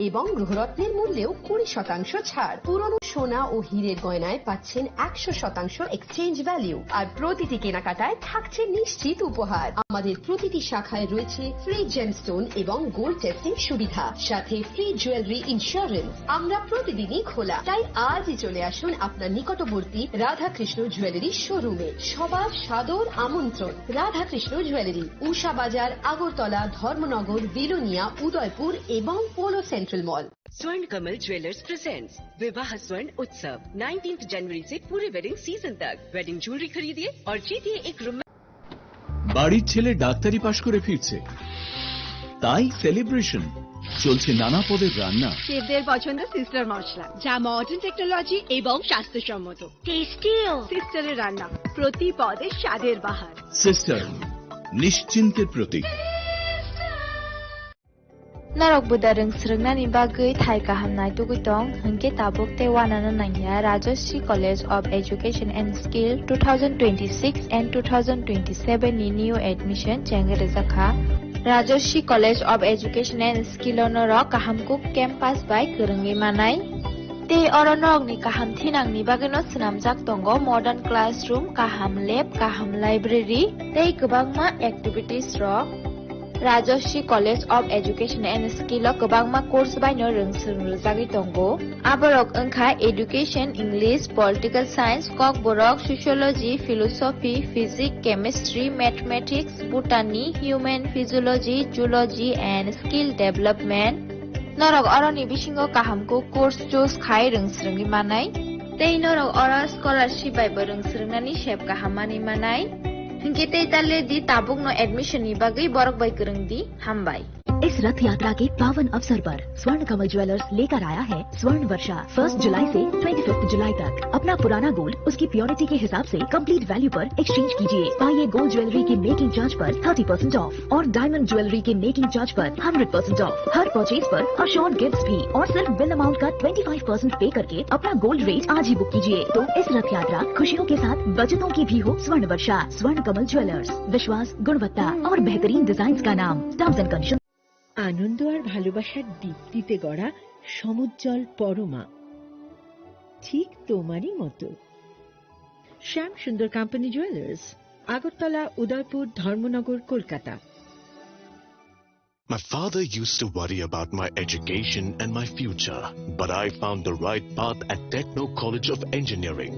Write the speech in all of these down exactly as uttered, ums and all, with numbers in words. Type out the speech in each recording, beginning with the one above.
এবং গৃহরত্নের মূল্যেও কুড়ি শতাংশ ছাড়। পুরনো সোনা ও হীরের গয়নায় পাচ্ছেন একশো শতাংশ এক্সচেঞ্জ ভ্যালু, আর প্রতিটি কেনাকাটায় থাকছে নিশ্চিত উপহার। আমাদের প্রতিটি শাখায় রয়েছে ফ্রি জেমস্টোন এবং গোল্ড টেস্টিং সুবিধা, সাথে ফ্রি জুয়েলারি ইন্স্যুরেন্স। আমরা প্রতিদিনই খোলা, তাই আজই চলে আসুন আপনার নিকটবর্তী রাধাকৃষ্ণ জুয়েলারি শোরুমে। সবার সাদর আমন্ত্রণ। রাধাকৃষ্ণ জুয়েলারি, উষা বাজার, আগরতলা, ধর্মনগর, বিলোনিয়া, উদয়পুর এবং পোলো সেন্ট্রাল মল। स्वर्ण कमल ज्वेलर्स प्रेजेंट्स विवाह स्वर्ण उत्सव, नाइनटीन्थ जनवरी से पूरे वेडिंग सीजन तक। वेडिंग ज्वेलरी खरीदिए और जीतिए एक रोमा- বাড়ির ছেলে ডাক্তারি পাশ করে ফিরছে, তাই সেলিব্রেশন। চলছে নানা পদের রান্না। শেফদের পছন্দ সিস্টার মশলা, যা মডার্ন টেকনোলজি এবং স্বাস্থ্যসম্মত। টেস্টিও। সিস্টারের রান্না, প্রতি পদে স্বাদের বাহার। সিস্টার, নিশ্চিন্তের প্রতীক। Norok buda rwng swrwngnani bagwi thai kaham naitugwi tong, hwnkhe tabuk tei uanano nangya Rajashree College of Education and Skill two thousand twenty-six and two thousand twenty-seven ni new admission chengwi rwjakha. Rajashree College of Education and Skill o norok kaham kuk campus bai kwrwngwi manai. Tei oro norokni kaham thinangni bagwino swnamjak tongo modern classroom, kaham lab, kaham library tei kwbangma activities rok. Rajashree College of Education and Skill o kwbangma course baino rwngswrwng rwjagwi tongo. Aborok wngkha Education, English, Political Science, Kokborok, Sociology, Philosophy, Physics, Chemistry, Mathematics, Botany, Human Physiology, Zoology and Skill Development. Norok oroni bisingo kaham kuk course choose khai rwngswrwngwi manai. Tei norok oro scholarship bai bo rwngswrwngnani sep kaham manwi manai. Hinkhe tei ta le di, tabukno admission ni bagwi borok bai kwrwng di. Hambai. इस रथ यात्रा के पावन अवसर पर स्वर्ण कमल ज्वेलर्स लेकर आया है स्वर्ण वर्षा। फर्स्ट जुलाई से ट्वेंटी फिफ्थ जुलाई तक अपना पुराना गोल्ड उसकी प्योरिटी के हिसाब से कंप्लीट वैल्यू पर एक्सचेंज कीजिए। पाइए गोल्ड ज्वेलरी की मेकिंग चार्ज पर थर्टी परसेंट ऑफ और डायमंड ज्वेलरी के मेकिंग चार्ज पर हंड्रेड परसेंट ऑफ। हर परचेज पर अश्योर्ड गिफ्ट्स भी और सिर्फ बिल अमाउंट का ट्वेंटी फ़ाइव परसेंट पे करके अपना गोल्ड रेट आज ही बुक कीजिए। तो इस रथ यात्रा खुशियों के साथ बचतों की भी हो स्वर्ण वर्षा। स्वर्ण कमल ज्वेलर्स, विश्वास, गुणवत्ता और बेहतरीन डिजाइन का नाम। Terms and condition. আনন্দ আর ভালোবাসার দীপ্তিতে গড়া সমুজ্জ্বল পরমা, ঠিক তোমারই মতো। শ্যাম সুন্দর কোম্পানি জুয়েলার্স, আগরতলা, উদয়পুর, ধর্মনগর, Kolkata. My father used to worry about my education and my future, but I found the right path at Techno College of Engineering.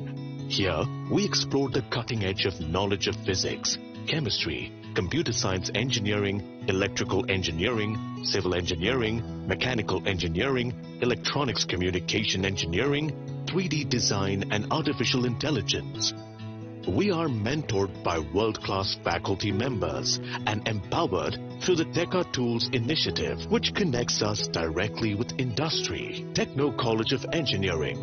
Here, we explore the cutting edge of knowledge of physics, chemistry, computer science engineering, electrical engineering, civil engineering, mechanical engineering, electronics communication engineering, three D design, and artificial intelligence. We are mentored by world-class faculty members and empowered through the Teka Tools initiative, which connects us directly with industry. Techno College of Engineering.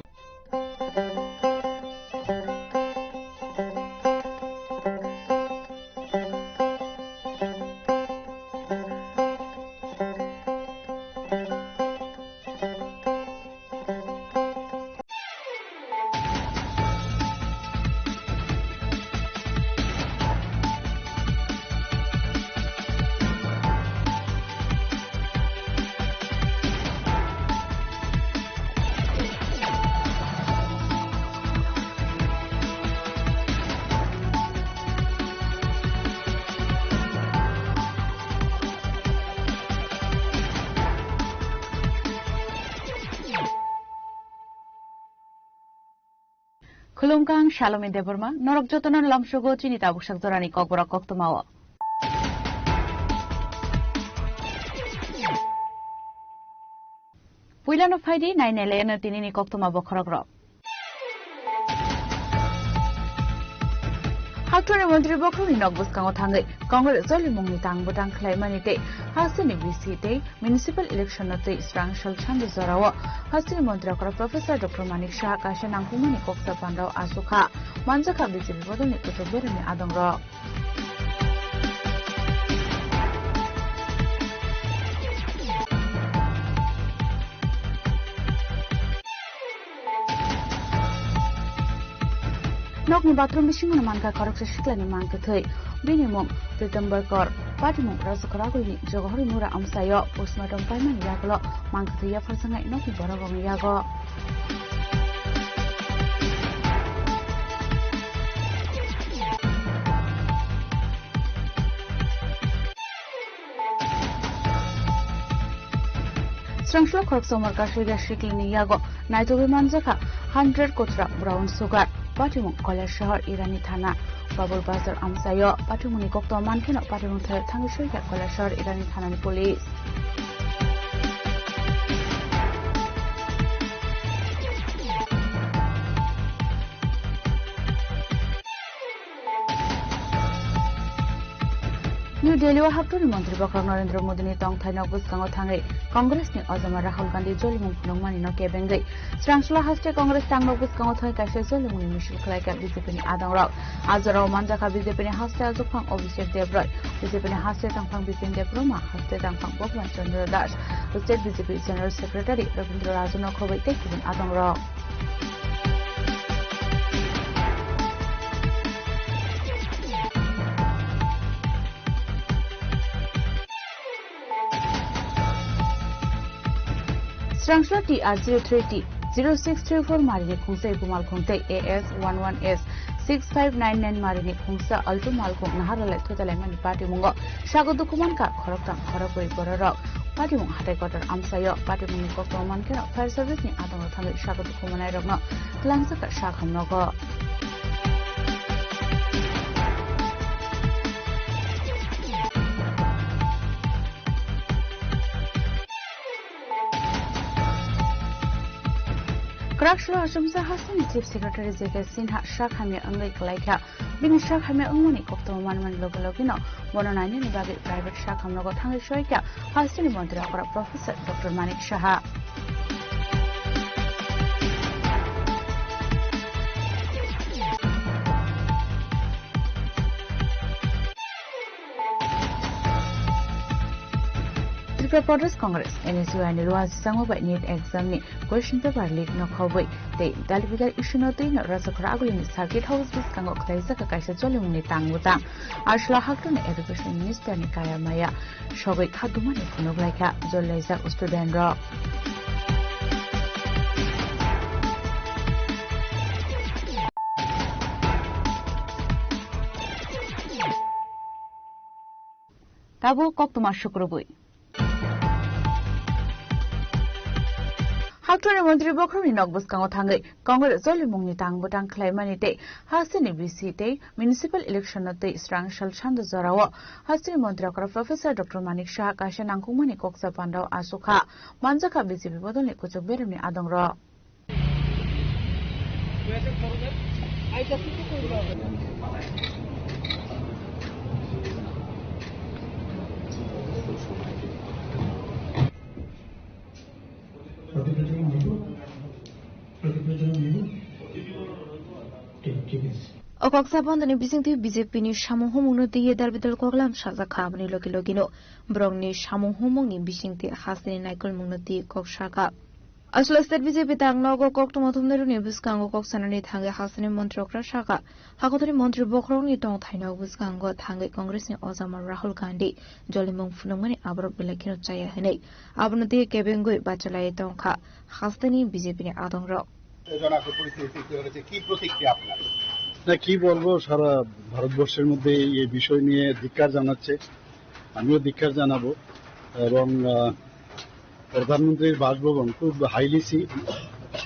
Khulumkha, ang Salomi Debbarma, norok jotono lamsogo chini tabuksak jorani kokborok koktwmao. Puilano phaidi nainai laiano tinini koktwma bokhorokrok. Haktorni montri bokhorokni nok bwskango thangwi Congress dolimungni tang bwtang khlaimani tei hasteni B C tei municipal election no twi swrang sal sandi jorao hasteni montri okra Professor Doctor Manik Saha kaisa nangkukmani koksa pandao achukha. Manjakha B J P bodolni kuchuk beremni adongrok. Nokni bathroom bisingo mankha khoroksa siklani mangkwthwi. Bini mung Pritam Barkar. Patimung Rajakhor agulini Jogohori Mura amchaio postmortem paimani yagulo mangkwthwi yapharjaknai nokni borok rokni yago. Srangso khoroksa umar kasoya siklini yago naitugwi manjakha hundred kotra brown sugar, patimung Kailasahar Irani thana, Babul Bazar amchaio patimungni koktwma mankheno patimung thai thangwi soikha Kailasahar Irani thanani police. New Delhi o haktorni montri bokhorok Narendra Modi ni tongthai nok bwskango thangwi Congress ni ojama Rahul Gandhi jolimung phunukmani no kebengwi Srangsola haste Congress tang nok bwskango thangwi kaisa jolimung ni misil khlaikha B J P ni adongrok. A jorao manjakha B J P ni haste ajukphang Abhishek Debroy, B J P ni haste tangphang Bipin Debbarma, haste tangphang Bhagwan Chandra Das, State B J P General Secretary Rabindra Raju no khobwi tei kubun adongrok. Srangso T R zero three T zero six three four marini khungsa Ipumal Khungtei A S one one S six five nine nine marini khungsa Alto Malkhung naharalai thutalaimani patimungo sago dukhu mankha khoroktang khorokbrwi bororok. Patimung hatai kotor amsaio patimungni koktwma mankheno fire service ni adongo thangwi sago dukhu manairokno twlangjakha sak hamnogo. Kwrak salo achomsa hasteni Chief Secretary J K Sinha sak hamya wngwi kwlaikha. Bini sak hamya wngmani koktwma manmani loge logeno bono nainani bagwi private sak hamnogo thangwi soikha hasteni montri okra Professor Doctor Manik Saha. Tripura Pradesh Congress, N S U I ni Ruajisango bai NEET exam ni question paper leak no khobwi tei dalbidal issue no twi no Rajakhor agulini Circuit House bwskango khlaijak kaisa jolimungni tang bwtang. Asla haktorni Education Minister ni kaya maya sogwi khadumani phunuk laikha jolilaijak student rok. Tabuk koktwma sukrubwi. Haktorni montri bokhorokni nok bwskango thangwi Congress jolimungni tang bwtang khlaimani tei hasteni B C tei municipal election no twi srang sal sando jorao hasteni montri okra Professor Doctor Manik Saha kaisa nangkukmani koksa pandao achukha manjakha B J P bodolni kuchuk beremni adongrok. O kok sabandani bisingtwi B J P ni samung humungno twiwi dalbidal koklam sajakha, aboni logi logino borokni samung humungni bisingtwi hasteni naikolmungno twiwi kok sakha. Aswlai state B J P tang nogo koktwma thumnairokni bwskango kok sanani thangwi hasteni montri okra sakha. Hakotoni montri bokhorokni tongthai nok bwskango thangwi Congressni ojama Rahul Gandhi jolimung phunukmani aborok belai kheno chaya hinwi abono twiwi kebengwi bachalaiwi tongkha hasteni B J P ni adongrok. এই জনক পরিস্থিতি তৈরি হয়েছে, কি প্রতিক্রিয়া আপনার? না, কি বলবো, সারা ভারতবর্ষের মধ্যে এই বিষয় নিয়ে ধিক্কার জানাচ্ছে, আমিও ধিক্কার জানাবো। এবং আহ, প্রধানমন্ত্রীর বাসভবন খুব হাইলি সি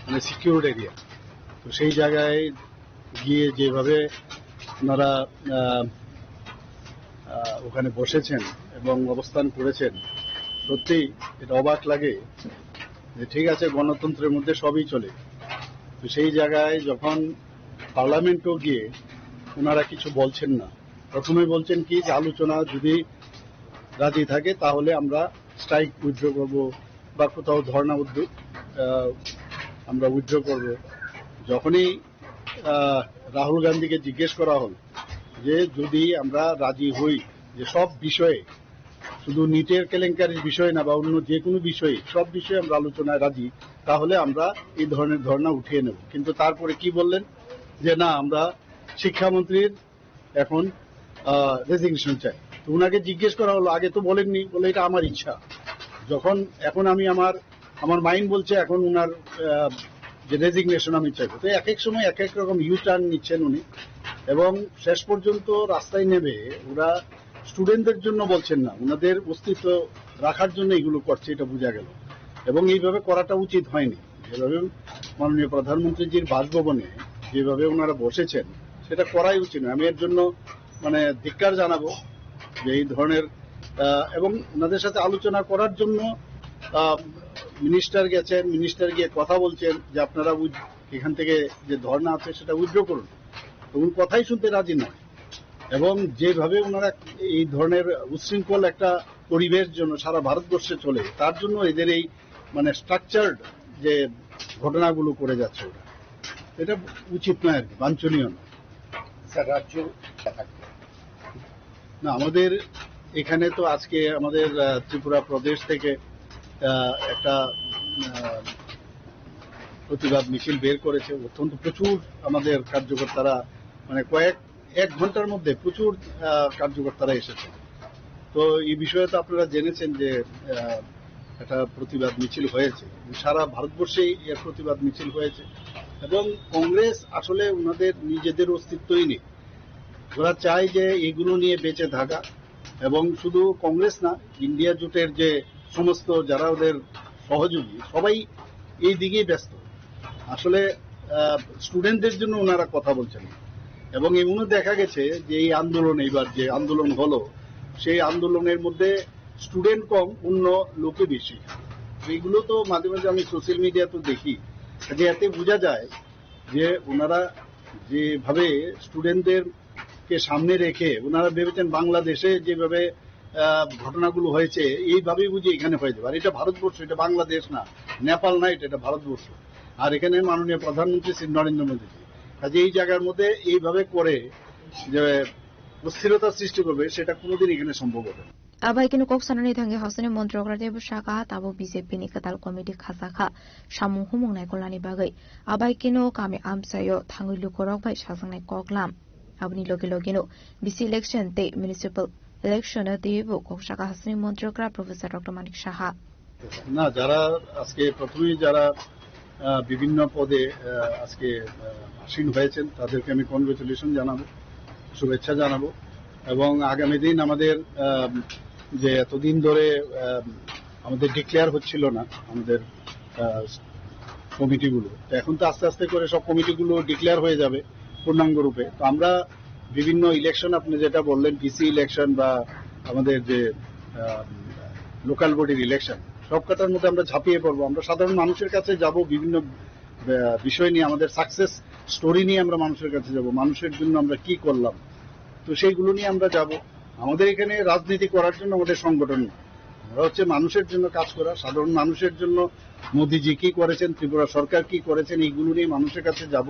মানে সিকিউরড এরিয়া, তো সেই জায়গায় গিয়ে যেভাবে ওনারা আহ, আহ, ওখানে বসেছেন এবং অবস্থান করেছেন, সত্যি এটা অবাক লাগে যে ঠিক আছে, গণতন্ত্রের মধ্যে সবই চলে, তো সেই জায়গায় যখন পার্লামেন্টও গিয়ে ওনারা কিছু বলছেন না, প্রথমে বলছেন কি যে আলোচনা যদি রাজি থাকে তাহলে আমরা স্ট্রাইক উইথড্র করব বা কোথাও ধর্ণা উদ্যোগ, আহ, আমরা উইথড্র করব। যখনই আহ, রাহুল গান্ধীকে জিজ্ঞেস করা হল যে যদি আমরা রাজি হই যে সব বিষয়ে, শুধু নিটের কেলেঙ্কারির বিষয়ে না বা অন্য যে কোনো বিষয়ে, সব বিষয়ে আমরা আলোচনায় রাজি, তাহলে আমরা এই ধরনের ধর্ণা উঠিয়ে নেব। কিন্তু তারপরে কি বললেন যে না, আমরা শিক্ষামন্ত্রীর এখন রেজিগনেশন চাই। তো ওনাকে জিজ্ঞেস করা হলো, আগে তো বলেননি, বলে এটা আমার ইচ্ছা। যখন এখন আমি আমার আমার মাইন্ড বলছে এখন ওনার আহ, যে রেজিগনেশন আমি চাইবো। তো এক এক সময় এক এক রকম ইউ টার্ন নিচ্ছেন উনি, এবং শেষ পর্যন্ত রাস্তায় নেমে ওরা স্টুডেন্টদের জন্য বলছেন না, ওনাদের অস্তিত্ব রাখার জন্য এগুলো করছে, এটা বোঝা গেল। এবং এইভাবে করাটা উচিত হয়নি। যেভাবে মাননীয় প্রধানমন্ত্রীজির বাসভবনে যেভাবে ওনারা বসেছেন, সেটা করাই উচিত নয়। আমি এর জন্য মানে ধিক্কার জানাবো যে এই ধরনের আহ, এবং ওনাদের সাথে আলোচনা করার জন্য মিনিস্টার গেছেন, মিনিস্টার গিয়ে কথা বলছেন যে আপনারা উই- এখান থেকে যে ধর্ণা আছে সেটা উইথড্র করুন। তো উনি কথাই শুনতে রাজি নয়। এবং যেভাবে ওনারা এই ধরনের উচ্ছৃঙ্খল একটা পরিবেশ জন্য সারা ভারতবর্ষে চলে, তার জন্য এদের এই মানে স্ট্রাকচার্ড যে ঘটনাগুলো করে যাচ্ছে ওরা, এটা উচিত নয় আর কি, বাঞ্ছনীয় নয়। স্যার, রাজ্য না, আমাদের এখানে তো আজকে আমাদের আহ, ত্রিপুরা প্রদেশ থেকে আহ, একটা আহ, প্রতিবাদ মিছিল বের করেছে। অত্যন্ত প্রচুর আমাদের কার্যকর্তারা, মানে কয়েক এক ঘন্টার মধ্যে প্রচুর আহ, কার্যকর্তারা এসেছে। তো এই বিষয়ে তো আপনারা জেনেছেন যে আহ, একটা প্রতিবাদ মিছিল হয়েছে, সারা ভারতবর্ষেই এর প্রতিবাদ মিছিল হয়েছে। এবং কংগ্রেস আসলে ওনাদের নিজেদের অস্তিত্বই নেই। ওরা চায় যে এগুলো নিয়ে বেঁচে থাকা, এবং শুধু কংগ্রেস না, ইন্ডিয়া জোটের যে সমস্ত যারা ওদের সহযোগী, সবাই এই দিকেই ব্যস্ত। আসলে স্টুডেন্টদের জন্য ওনারা কথা বলছেন না। এবং এমনও দেখা গেছে যে এই আন্দোলন, এইবার যে আন্দোলন হলো, সেই আন্দোলনের মধ্যে স্টুডেন্ট কম, অন্য লোকে বেশি। এইগুলো তো মাঝে মাঝে আমি সোশ্যাল মিডিয়াতে দেখি, যে এতে বোঝা যায় যে ওনারা যেভাবে স্টুডেন্টদের কে সামনে রেখে ওনারা ভেবেছেন বাংলাদেশে যেভাবে আহ, ঘটনাগুলো হয়েছে এইভাবেই বুঝি এখানে হয়ে যাবে। আর এটা ভারতবর্ষ, এটা বাংলাদেশ না, নেপাল না, এটা এটা ভারতবর্ষ। আর এখানে মাননীয় প্রধানমন্ত্রী শ্রী নরেন্দ্র মোদীজি, কাজে এই জায়গার মধ্যে এইভাবে করে যে অস্থিরতা সৃষ্টি করবে, সেটা কোনোদিন এখানে সম্ভব হবে না। Abai keno kok sanani thangwi hasteni montrok rade bwsaka tabo B J P ni kwtal committee khasa kha samung humung naikolnani bagwi. Abai keno kami amchaio thangwi lukurok bai sajaknai koklam. Aboni loge logeno B C election tei municipal election o twiwi bo kok saka hasteni montrok ra Professor Doctor Manik Saha. না, যারা আজকে প্রথমেই যারা আহ, বিভিন্ন পদে আহ, আজকে আহ, আসীন হয়েছেন, তাদেরকে আমি কনগ্রেচুলেশন জানাবো, শুভেচ্ছা জানাবো। এবং আগামী দিন আমাদের আহ, যে এতদিন ধরে আহ, আমাদের ডিক্লেয়ার হচ্ছিল না আমাদের আহ, কমিটিগুলো, তো এখন তো আস্তে আস্তে করে সব কমিটিগুলো ডিক্লেয়ার হয়ে যাবে পূর্ণাঙ্গ রূপে। তো আমরা বিভিন্ন ইলেকশন, আপনি যেটা বললেন, ডিসি ইলেকশন বা আমাদের যে লোকাল বডির ইলেকশন, সব কটার মধ্যে আমরা ঝাঁপিয়ে পড়বো। আমরা সাধারণ মানুষের কাছে যাব, বিভিন্ন আহ, বিষয় নিয়ে, আমাদের সাকসেস স্টোরি নিয়ে আমরা মানুষের কাছে যাব, মানুষের জন্য আমরা কি করলাম, তো সেইগুলো নিয়ে আমরা যাব। আমাদের এখানে রাজনীতি করার জন্য আমাদের সংগঠন নেই। আমরা হচ্ছে মানুষের জন্য কাজ করা, সাধারণ মানুষের জন্য মোদিজি কি করেছেন, ত্রিপুরা সরকার কি করেছেন, এইগুলো নিয়ে মানুষের কাছে যাব।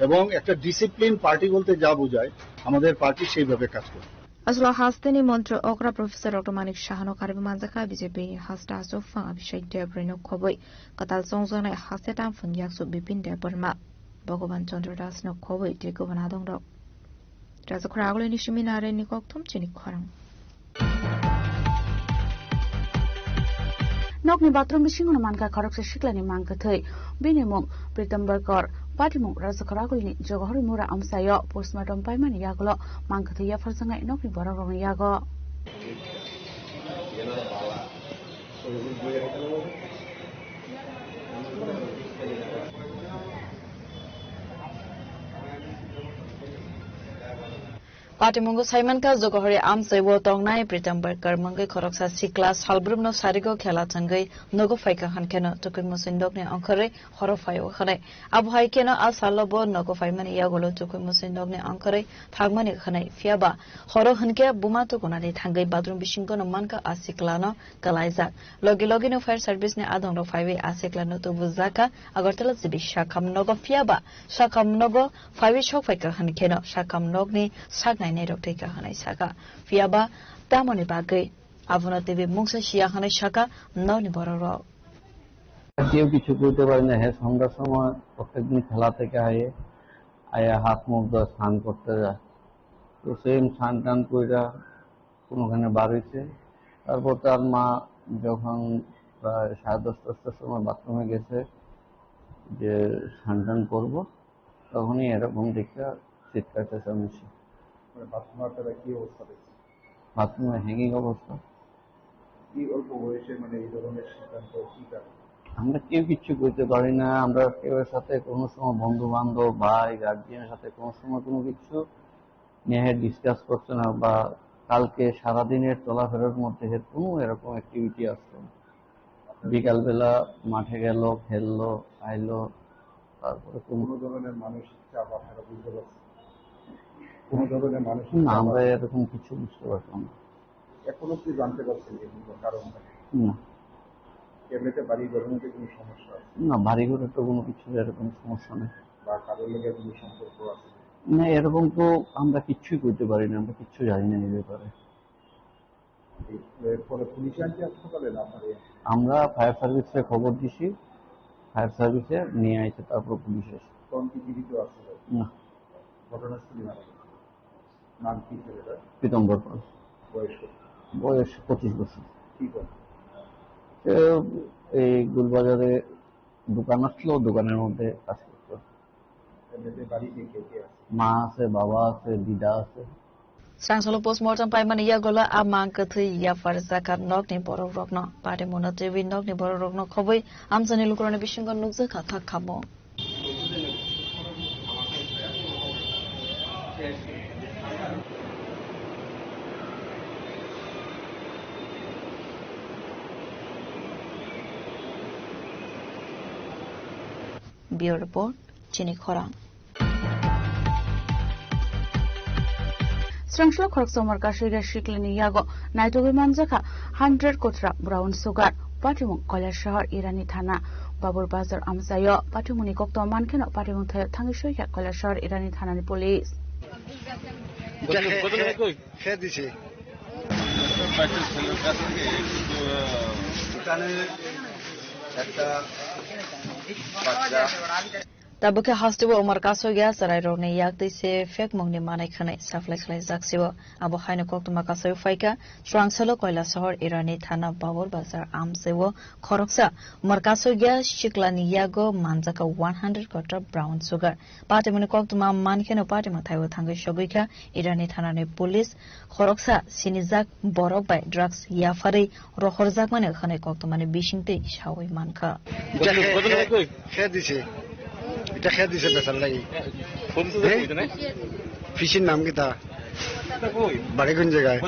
এবং একটা ডিসিপ্লিন পার্টি বলতে যা বোঝায়, আমাদের পার্টি সেইভাবে কাজ করে। Aswla hasteni montri okra Professor Doctor Manik Sahano kariwi manjakha B J P ni hasta achuk phang Abhishek Deb rwino khobwi kwtal chongjaknai haste tamphung yaksu Bipin Deb Barma, Bhagavan Chandra Das no khobwi tei kwbwna adongrok. Rajakhor agulini simi nareni kokthum chini khorang. Nokni bathroom bisingo no mankha khoroksa siklani mang kwthwi. Bini mung Pritam Barkar, patimung Rajakhor agulini Jogohori Mura amchaio postmortem paimani yagulo mang kwthwi yapharjaknai nokni borokrokni yago. Patimungo saimankha, Jogohori amchaiwo tongnai Pritam Barkar mungwi khoroksa sikla salbrumno sarigo khela thangwi nogo phaikha hwnkheno tukui musui nokni ongkhorwi horo phaio hwnwi. Abo hai kheno a salo bo nogo phaimani yagulo tukui musui nokni ongkhorwi thangmani hwnwi. Phiyaba horo hwnkhe buma tukunani thangwi bathroom bisingono mankha a siklano kwlaijak. Logi logino fire service ni adongrok phaiwi a siklano tubujakha Agartala G B sakham nogo, phiyaba sakham nogo phaiwi sok phaikha hwnkheno sakham nokni sak nainairok thwikha hwnwi sakha. Phiyaba tamoni bagwi abono teibo mungsa siya hwnwi sakha nokni borokrok. কেউ কিছু করতে পারে না। হ্যাঁ, সন্ধ্যার সময় প্রত্যেকদিন খেলা থেকে আয়, আয়া হাত মুখ ধোয়া, স্নান করতে যায়। তো সেম স্নান টান কইরা কোনোখানে বার হইছে। তারপর তার মা যখন প্রায় সাড়ে দশটা, দশটার সময় বাথরুমে গেছে যে স্নান টান করবো, তখনই এরকম দেখে চিৎকার চেঁচামেচি। মানে বাথরুমে আপনারা কি অবস্থা দেখছেন? বাথরুমে হ্যাঙ্গিং অবস্থা। কি অল্প বয়সে মানে এই ধরনের সিদ্ধান্ত, কি কারণ? আমরা কেউ কিচ্ছু করতে পারি না। আমরা কেউ এর সাথে কোনো সময় বন্ধু বান্ধব, ভাই, গার্জিয়ানের সাথে কোনো সময় কোনো কিছু নিয়ে ডিসকাস করছে না, বা কালকে সারাদিনের চলাফেরার মধ্যে কোনো এরকম অ্যাক্টিভিটি আসলো না। বিকালবেলা মাঠে গেল, খেললো, আইলো, তারপরে কোনো কোনো ধরনের মানসিক চাপ আপনারা বুঝতে পারছেন? কোনো ধরনের মানসিক না, চাপ আমরা আছে? এরকম কিছু বুঝতে পারলাম না। এখনো কি জানতে পারছেন যে কোনো কারণটা? না। এমনিতে বাড়ি ঘরের মধ্যে কোনো সমস্যা আছে? না, বাড়ি ঘরে তো কোনো কিছু এরকম সমস্যা নেই। বা কারোর লগে কোনো সম্পর্ক আছে? না, এরকম তো আমরা কিচ্ছুই করতে পারি না, আমরা কিচ্ছু জানি না এই ব্যাপারে। এরপরে পুলিশে আনছে হাসপাতালে না আপনারা? আমরা ফায়ার সার্ভিসে খবর দিছি, ফায়ার সার্ভিসে নিয়ে আইছে, তারপর পুলিশ এসে। তখন কি জীবিত আছে? না। ঘটনাস্থলে মারা গেছে। নাম কি ছেলেটার? পীতম্বর পাল। বয়স কত? বয়স পঁচিশ বছর। কি করে? সে এই গুলবাজারে দোকান আসলো, দোকানের মধ্যে কাজ করতো। এমনিতে বাড়িতে কে কে আছে? মা আছে, বাবা আছে, দিদা আছে। Srangsalo postmortem paimani yagulo a mang kwthwi yapharjakha nokni borok rokno. Patimungno twiwi nokni borok rokno khobwi amchaini lukurokni bisingo nukjakha kha khamung. Bureau Report, Chini Khorang. Srangsalo khoroksa Umar Kasoya siklini yago naitugwi manjakha hundred kotra brown sugar. Patimung Kailasahar Irani Thana, Babur Bazar amchaio. Patimungni koktwma mankheno patimung thaio thangwi soikha Kailasahar Irani Thanani police. এটা খে-, খে-, খে দিছে। এখানে একটা বাচ্চা। Tabuk khe hasteo Umar Kasoya chwrairokni yak twi se phekmungni manwi khwnwi supply khlaijak se o. Abo haino koktwma kasaio phaikha, Srangsalo Kailasahar Irani Thana Babur Bazar amchaio khoroksa Umar Kasoya siklani yago manjakha one hundred kotra brown sugar. Patimungni koktwma mankheno patimung thaio thangwi sogwikha Irani Thanani police. Khoroksa sinijak borok bai drugs yapharwi rohorjakmani hwnwi koktwmani bisingtwi sawi mankha. এটা খে-, খে-, খে দিছে। এটা খে দিছে বেচার লাগি। হ্যাঁ? ফিসির নাম কিতা? বাড়ি কোন জায়গায়?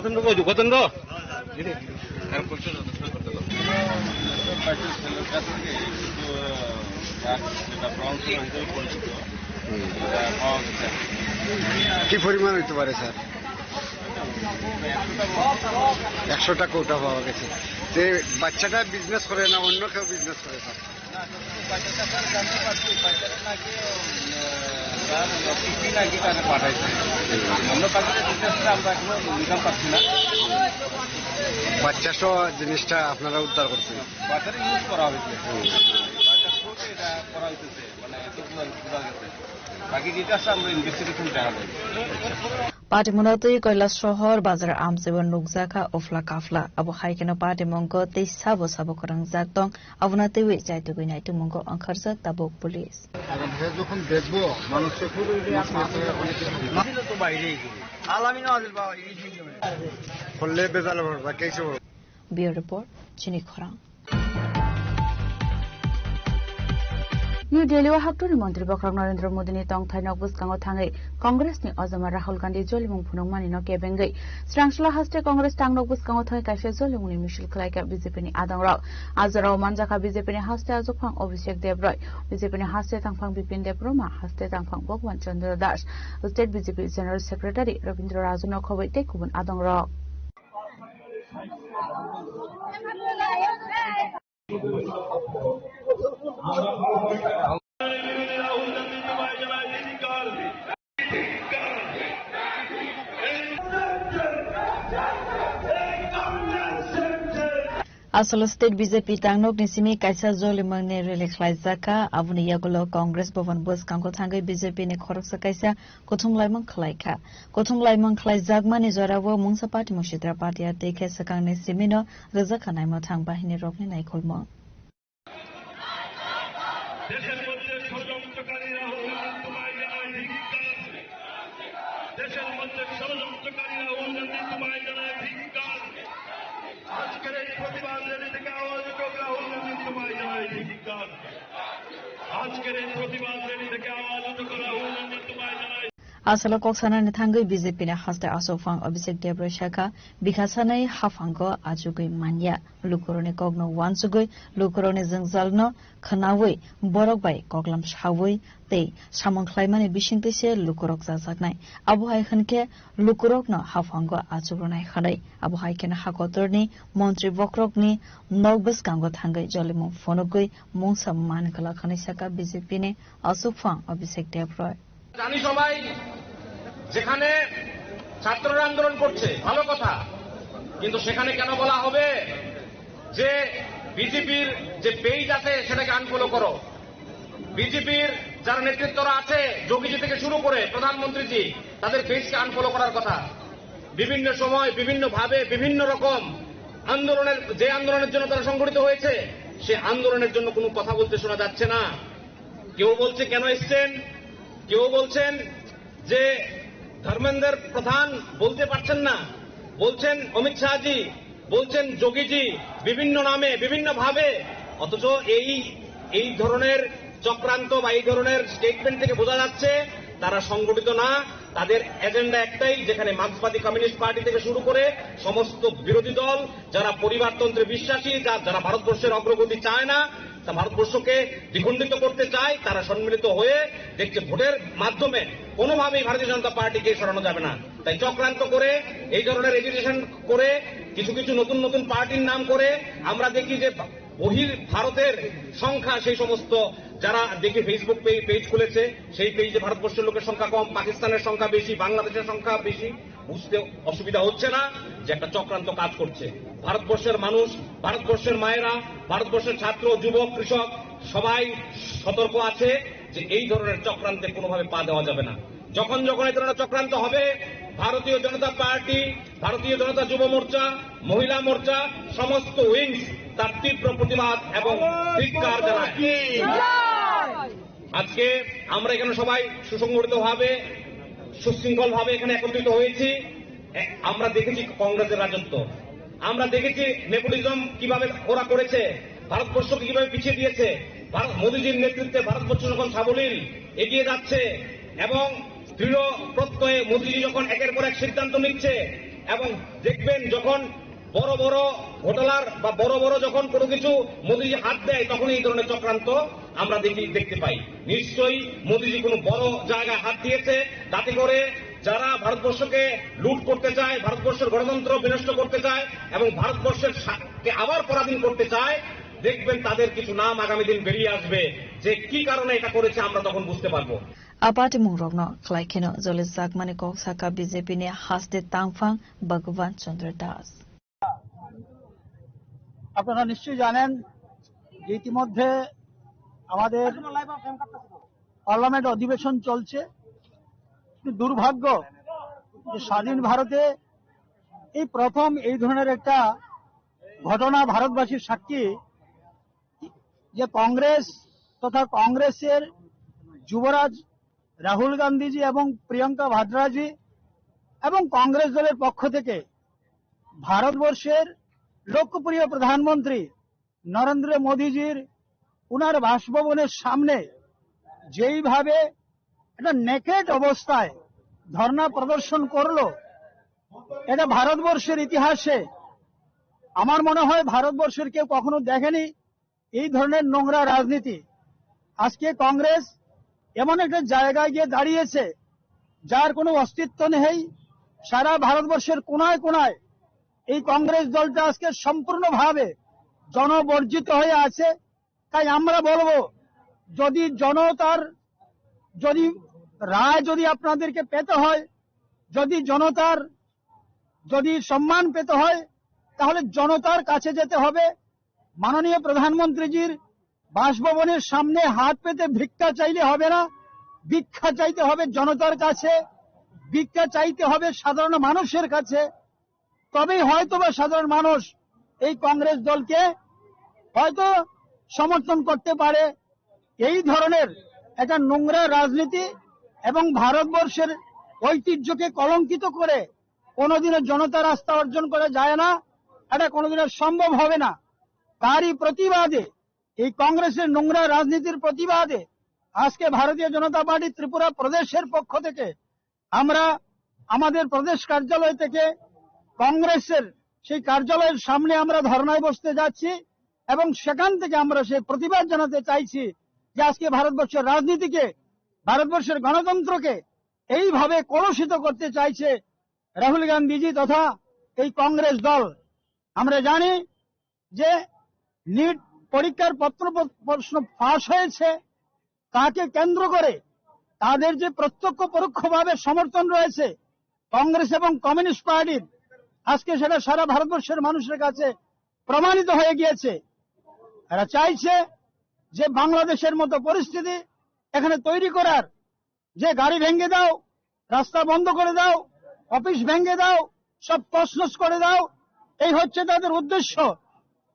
হুম। কি পরিমাণ হইতে পারে, স্যার? একশোটা কৌটা পাওয়া গেছে। যে বাচ্চাটা বিজনেস করে না অন্য কেউ বিজনেস করে, স্যার? বাচ্চা সহ জিনিসটা আপনারা উদ্ধার করছেন? বাজারে ইউজ করা হয়েছে। বাচ্চা সহ এটা করা হয়েছে, মানে এতগুলো বোঝা গেছে। বাকি ডিটেইলস আমরা ইনভেস্টিগেশন দেখা যাবে। Patimungno twi Kailasahar bazar amchaio nukjakha uphla kaphla. Abo hai kheno patimungno tei sabo sabo kwrangjak tong, abono twiwi chaitugwi naitugmungo wngkharjak tabuk police. কারণ হে যখন দেখবো, মানুষ তো খুবই মাছ মারতে অনেক কিছু। করলে বেজাল হবে, বা কেসে হবে। Bureau Report, Chini Khorang. New Delhi o haktorni montri bokhorok Narendra Modi ni tongthai nok bwskango thangwi Congress ni ojama Rahul Gandhi jolimung phunukmani no kebengwi Srangsla haste Congress tangnok bwskango thangwi kaisa jolimungni misil khwlaikha B J P ni adongrok. A jorao manjakha B J P ni haste achukphang Abhishek Deb Roy, B J P ni haste tangphang Bipin Deb Barma, haste tangphang Bhagwan Chandra Das, State B J P General Secretary Rabindra Raju no khobwi tei kubun adongrok. Asolo state B J P tangnokni simi kaisa jolimungni rally khlaijak kha. Aboni yagulo Congress Bhavan bwskango thangwi B J P ni khoroksa kaisa kuthum laimung khlai kha. Kuthum laimung khlaijakmani jorao mungsa party mung sitra party tei khe swkangni simino rwjak kha naimwthang bahini rokni naikolmung. দেশের মধ্যে ষড়যন্ত্রকারী রাহুল গান্ধী, তোমায় জানাই ধিক্কার। দেশের মধ্যে ষড়যন্ত্রকারী রাহুল গান্ধী, তোমায় জানাই ধিক্কার। আজকের এই প্রতিবাদ র‍্যালি থেকে আওয়াজ উঠুক, রাহুল গান্ধী, তোমায় জানাই ধিক্কার। আজকের এই প্রতিবাদ র‍্যালি থেকে আওয়াজ উঠুক, রাহুল গান্ধী, তোমায় জানাই Asalo kok sanani thangwi B J P ni haste aswk phang Abhishek Debroy sakha, bikha sanai haphango achugwi manya. Lukurokni kokno uansugwi, lukurokni jwngjalno khwnawi, borok bai koklam sawi tei samung khlaimani bisingtwi se lukurok chajaknai. Abo hai hwn khe lukurokno haphango achukrwnai hwnwi. Abo hai kheno ha kotorni montri bokhorokni nok bwskango thangwi jolimung phunugwi mungsa man glak hwnwi sakha B J P ni aswk phang Abhishek Debroy. জানি সবাই, যেখানে ছাত্ররা আন্দোলন করছে, ভালো কথা, কিন্তু সেখানে কেন বলা হবে যে বিজেপির যে পেজ আছে সেটাকে আনফলো করো? বিজেপির যারা নেতৃত্বরা আছে, যোগীজি থেকে শুরু করে প্রধানমন্ত্রীজি, তাদের পেজকে আনফলো করার কথা। বিভিন্ন সময়, বিভিন্নভাবে, বিভিন্ন রকম আন্দোলনের, যে আন্দোলনের জন্য তারা সংগঠিত হয়েছে, সে আন্দোলনের জন্য কোনো কথা বলতে শোনা যাচ্ছে না। কেউ বলছে কেন এসছেন, কেউ বলছেন যে ধর্মেন্দ্র প্রধান বলতে পারছেন না, বলছেন অমিত শাহজি, বলছেন যোগীজি, বিভিন্ন নামে, বিভিন্নভাবে। অথচ এই, এই ধরনের চক্রান্ত বা এই ধরনের স্টেটমেন্ট থেকে বোঝা যাচ্ছে তারা সংগঠিত না। তাদের এজেন্ডা একটাই, যেখানে মার্ক্সবাদী কমিউনিস্ট পার্টি থেকে শুরু করে সমস্ত বিরোধী দল, যারা পরিবারতন্ত্রে বিশ্বাসী, যা-, যারা ভারতবর্ষের অগ্রগতি চায় না, তা ভারতবর্ষকে দ্বিখণ্ডিত করতে চায়, তারা সম্মিলিত হয়ে দেখছে ভোটের মাধ্যমে কোনোভাবেই ভারতীয় জনতা পার্টিকে সরানো যাবে না। তাই চক্রান্ত করে, এই ধরনের এজিটেশন করে, কিছু কিছু নতুন নতুন পার্টির নাম করে আমরা দেখি যে বহির ভারতের সংখ্যা, সেই সমস্ত যারা দেখি Facebook পেজ, পেজ খুলেছে, সেই পেজে ভারতবর্ষের লোকের সংখ্যা কম, পাকিস্তানের সংখ্যা বেশি, বাংলাদেশের সংখ্যা বেশি, বুঝতে অসুবিধা হচ্ছে না যে একটা চক্রান্ত কাজ করছে। ভারতবর্ষের মানুষ, ভারতবর্ষের মায়েরা, ভারতবর্ষের ছাত্র, যুবক, কৃষক সবাই সতর্ক আছে যে এই ধরনের চক্রান্তে কোনোভাবে পা দেওয়া যাবে না। যখন যখন এই ধরনের চক্রান্ত হবে, ভারতীয় জনতা পার্টি, ভারতীয় জনতা যুব মোর্চা, মহিলা মোর্চা, সমস্ত উইংস তার তীব্র প্রতিবাদ এবং ধিক্কার জানায়। আজকে আমরা এখানে সবাই সুসংগঠিতভাবে, সুশৃঙ্খলভাবে এখানে একত্রিত হয়েছি। এ, আমরা দেখেছি কংগ্রেসের রাজত্ব, আমরা দেখেছি নেপোটিজম কিভাবে ওরা করেছে, ভারতবর্ষকে কিভাবে পিছিয়ে দিয়েছে। ভারত, মোদিজির নেতৃত্বে ভারতবর্ষ যখন সাবলীল এগিয়ে যাচ্ছে এবং দৃঢ় প্রত্যয়ে মোদিজি যখন একের পর এক সিদ্ধান্ত নিচ্ছে এবং দেখবেন যখন বড় বড় ঘোটালার বা বড় বড় যখন কোনো কিছু মোদিজি হাত দেয়, তখন এই ধরনের চক্রান্ত আমরা দেখি, দেখতে পাই। নিশ্চয়ই মোদিজি কোনো বড় জায়গায় হাত দিয়েছে, যাতে করে যারা ভারতবর্ষকে লুট করতে চায়, ভারতবর্ষের গণতন্ত্র বিনষ্ট করতে চায় এবং ভারতবর্ষের সা-, কে আবার পরাধীন করতে চায়, দেখবেন তাদের কিছু নাম আগামী দিন বেরিয়ে আসবে, যে কি কারণে এটা করেছে আমরা তখন বুঝতে পারবো। A party mungrokno khlai kheno jolijakmani kok sakha B J P ni haste tangphang Bhagwan Chandra Das. আপনারা নিশ্চয়ই জানেন যে ইতিমধ্যে আমাদের পার্লামেন্ট অধিবেশন চলছে। কিন্তু দুর্ভাগ্য যে স্বাধীন ভারতে এই প্রথম এই ধরনের একটা ঘটনা ভারতবাসীর সাক্ষী যে কংগ্রেস তথা কংগ্রেসের যুবরাজ রাহুল গান্ধীজি এবং প্রিয়াঙ্কা ভাদ্রাজি এবং কংগ্রেস দলের পক্ষ থেকে ভারতবর্ষের লোকপ্রিয় প্রধানমন্ত্রী নরেন্দ্র মোদীজির ওনার বাসভবনের সামনে যেইভাবে একটা নেকেড অবস্থায় ধর্ণা প্রদর্শন করলো, এটা ভারতবর্ষের ইতিহাসে আমার মনে হয় ভারতবর্ষের কেউ কখনো দেখেনি এই ধরনের নোংরা রাজনীতি। আজকে কংগ্রেস এমন একটা জায়গায় গিয়ে দাঁড়িয়েছে যার কোনো অস্তিত্ব নেই। সারা ভারতবর্ষের কোনায় কোনায় এই কংগ্রেস দলটা আজকে সম্পূর্ণভাবে জনবর্জিত হয়ে আছে। তাই আমরা বলবো, যদি জনতার, যদি রায় যদি আপনাদেরকে পেতে হয়, যদি জনতার যদি সম্মান পেতে হয়, তাহলে জনতার কাছে যেতে হবে, মাননীয় প্রধানমন্ত্রীজির বাসভবনের সামনে হাত পেতে ভিক্ষা চাইলে হবে না। ভিক্ষা চাইতে হবে জনতার কাছে, ভিক্ষা চাইতে হবে সাধারণ মানুষের কাছে। তবেই হয়তো বা সাধারণ মানুষ এই কংগ্রেস দলকে হয়তো সমর্থন করতে পারে। এই ধরনের একটা নোংরা রাজনীতি এবং ভারতবর্ষের ঐতিহ্যকে কলঙ্কিত করে কোনোদিনও জনতার আস্থা অর্জন করা যায় না, এটা কোনোদিনও সম্ভব হবে না। তারই প্রতিবাদে, এই কংগ্রেসের নোংরা রাজনীতির প্রতিবাদে আজকে ভারতীয় জনতা পার্টি ত্রিপুরা প্রদেশের পক্ষ থেকে আমরা আমাদের প্রদেশ কার্যালয় থেকে কংগ্রেসের সেই কার্যালয়ের সামনে আমরা ধর্ণায় বসতে যাচ্ছি এবং সেখান থেকে আমরা সেই প্রতিবাদ জানাতে চাইছি যে আজকে ভারতবর্ষের রাজনীতিকে, ভারতবর্ষের গণতন্ত্রকে এইভাবে কলুষিত করতে চাইছে রাহুল গান্ধীজি তথা এই কংগ্রেস দল। আমরা জানি যে নিট পরীক্ষার পত্র, প্রশ্ন ফাঁস হয়েছে, তাকে কেন্দ্র করে তাদের যে প্রত্যক্ষ পরোক্ষভাবে সমর্থন রয়েছে কংগ্রেস এবং কমিউনিস্ট পার্টির, আজকে সেটা সারা ভারতবর্ষের মানুষের কাছে প্রমাণিত হয়ে গিয়েছে। এরা চাইছে যে বাংলাদেশের মতো পরিস্থিতি এখানে তৈরি করার, যে গাড়ি ভেঙে দাও, রাস্তা বন্ধ করে দাও, অফিস ভেঙে দাও, সব তছনছ করে দাও, এই হচ্ছে তাদের উদ্দেশ্য।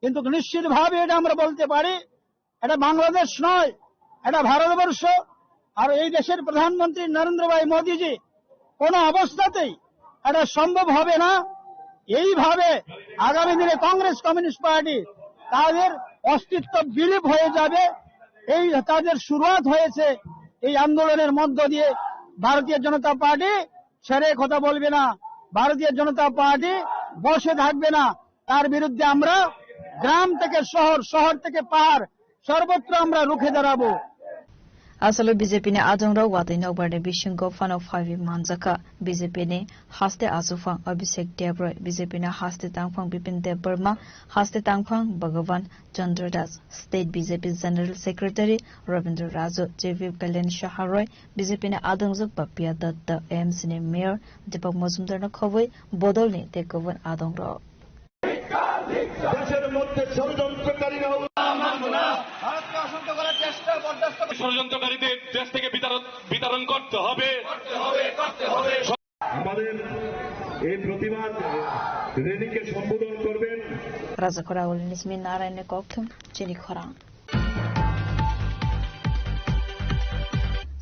কিন্তু নিশ্চিতভাবে এটা আমরা বলতে পারি, এটা বাংলাদেশ নয়, এটা ভারতবর্ষ। আর এই দেশের প্রধানমন্ত্রী নরেন্দ্র ভাই মোদীজি কোনো অবস্থাতেই এটা সম্ভব হবে না। এইভাবে আগামী দিনে কংগ্রেস কমিউনিস্ট পার্টি তাদের অস্তিত্ব বিলীপ হয়ে যাবে। এই তাদের শুরুয়াত হয়েছে এই আন্দোলনের মধ্য দিয়ে। ভারতীয় জনতা পার্টি ছেড়ে কথা বলবে না, ভারতীয় জনতা পার্টি বসে থাকবে না। তার বিরুদ্ধে আমরা গ্রাম থেকে শহর, শহর থেকে পাহাড়, সর্বত্র আমরা রুখে দাঁড়াবো। Asalo B J P ni adongrok watwi nokbar ni bisingo phano phaiwi manjakha. B J P ni haste achukphang Abhishek Debroy, B J P ni haste tangphang Bipin Debbarma, haste tangphang Bhagavan Chandra Das, State B J P General Secretary Rabindra Raju, J V Kalyan Saha Roy, B J P ni adongjwk Papiya Datta, A M C ni Mayor Deepak Majumdar no khobwi bodol ni tei kubun adongrok. দেশের মধ্যে ষড়যন্ত্রকারীরা ভারতকে অশান্ত করার চেষ্টা বরদাস্ত করতে ষড়যন্ত্রকারীদের দেশ থেকে বিতাড়ন, বিতাড়ন করতে হবে। আমাদের এই প্রতিবাদ র‍্যালিকে সম্বোধন করবেন Rajakhora Ulnismi Narayan ni kokthum chini khorang.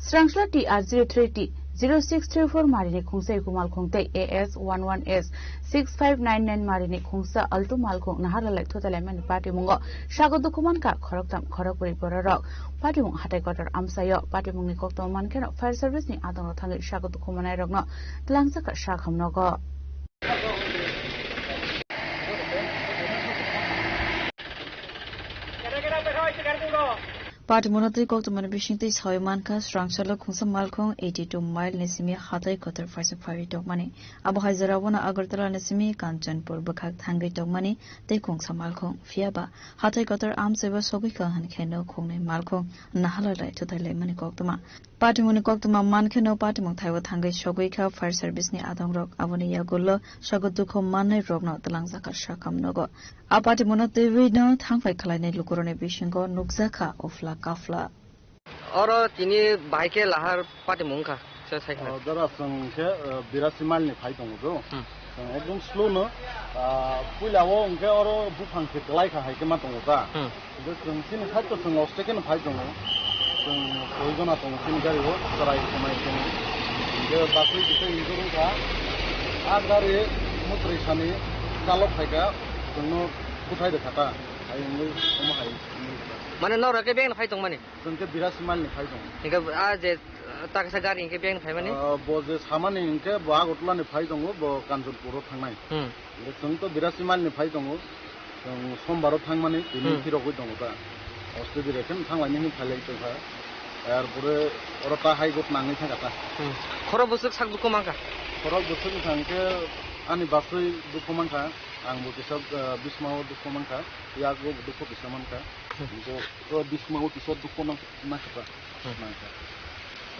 Srangsa T R zero three T zero six three four marini khungsa Ikumal khungtei A S one one S six five nine nine marini khungsa Alto malkhung naharlalai thutalaimani patimungo sago dukhumankha khoroktham khorokbrwi bororok. Patimung hatai kotor amsaio patimungni koktwma mankheno fire service ni adongo thangwi sago dukhumanai rokno twlangjakha sakham nogo. Patimungno twi koktwmani bisingtwi sawi mankha, Srangsalo khungsa malkhung eighty two mile ni simi hatai kotor phaisuk phaiwi tongmani. Abo hai jorao bono Agartala ni simi Kanchanpur bwkhak thangwi tongmani tei khungsa malkhung. Phiya ba hatai kotor amchaibo sogwi kha hwn khe no khungnwi malkhung naharlalai thutailaimani koktwma. Patimungni koktwma mankheno patimung thaibo thangwi sogwi kha fire service ni adongrok. Aboni yagulo sago dukhu mannai rokno twlangjakha sakham nogo. A patimungno twiwi no thangphai khwlainai lukurokni bisingo nukjakha uphla kaphla. Oro tini bahai khe lahar patimung wngkha, se sai khna. O, jora chwng khe, o, birasi mile ni phai tongo do. Hmm. Chwng ekdom slow no, ah, puila o hwnkhe oro buphang se kwlai kha hai khe ma tongo ta. Hmm. Hwnkhe chwng chini side o chwng oste khe no phai tongo. Chwng soi jona tongo chini gari o, chwrai khwnai tongo. Hwnkhe basui kisa injure wngkha. A gari mwtwrwi sani chalok phaikha, chwngno buthai rwkha ta. Hai wngwi omo hai wngwi kha. Mane norok khe beng no phai tongmani? Chwng khe birasi mile ni phai tongo. Hingkhe a je, uh, taksa gari hingkhe beng phaimani? Ah, bo je samani hingkhe bo Agartala ni phai tongo, bo Kanchanpur o thangnai. Hmm. Hingkhe chwng to birasi mile ni phai tongo. Chwng Sombar o thangmani tini Hmm. phirogwi tongo ta. Oste dire khe thanglaini hwnwi phailai tongkha. Yarpore oro ta hai got nangwi thangkha ta. Hmm. Khorok bwswk sak dukhu mankha? Khorok bwswk wngkha hingkhe ani basui dukhu mankha. Ang bo kisa, ah, bismao dukhu mankha. Yago bo dukhu kisa mankha. Hmm. Hingkhe o bismao kisa dukhu nang-, nangkha ta. Hmm. Nangkha.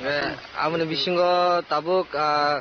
Eh, aboni bisingo tabuk, ah,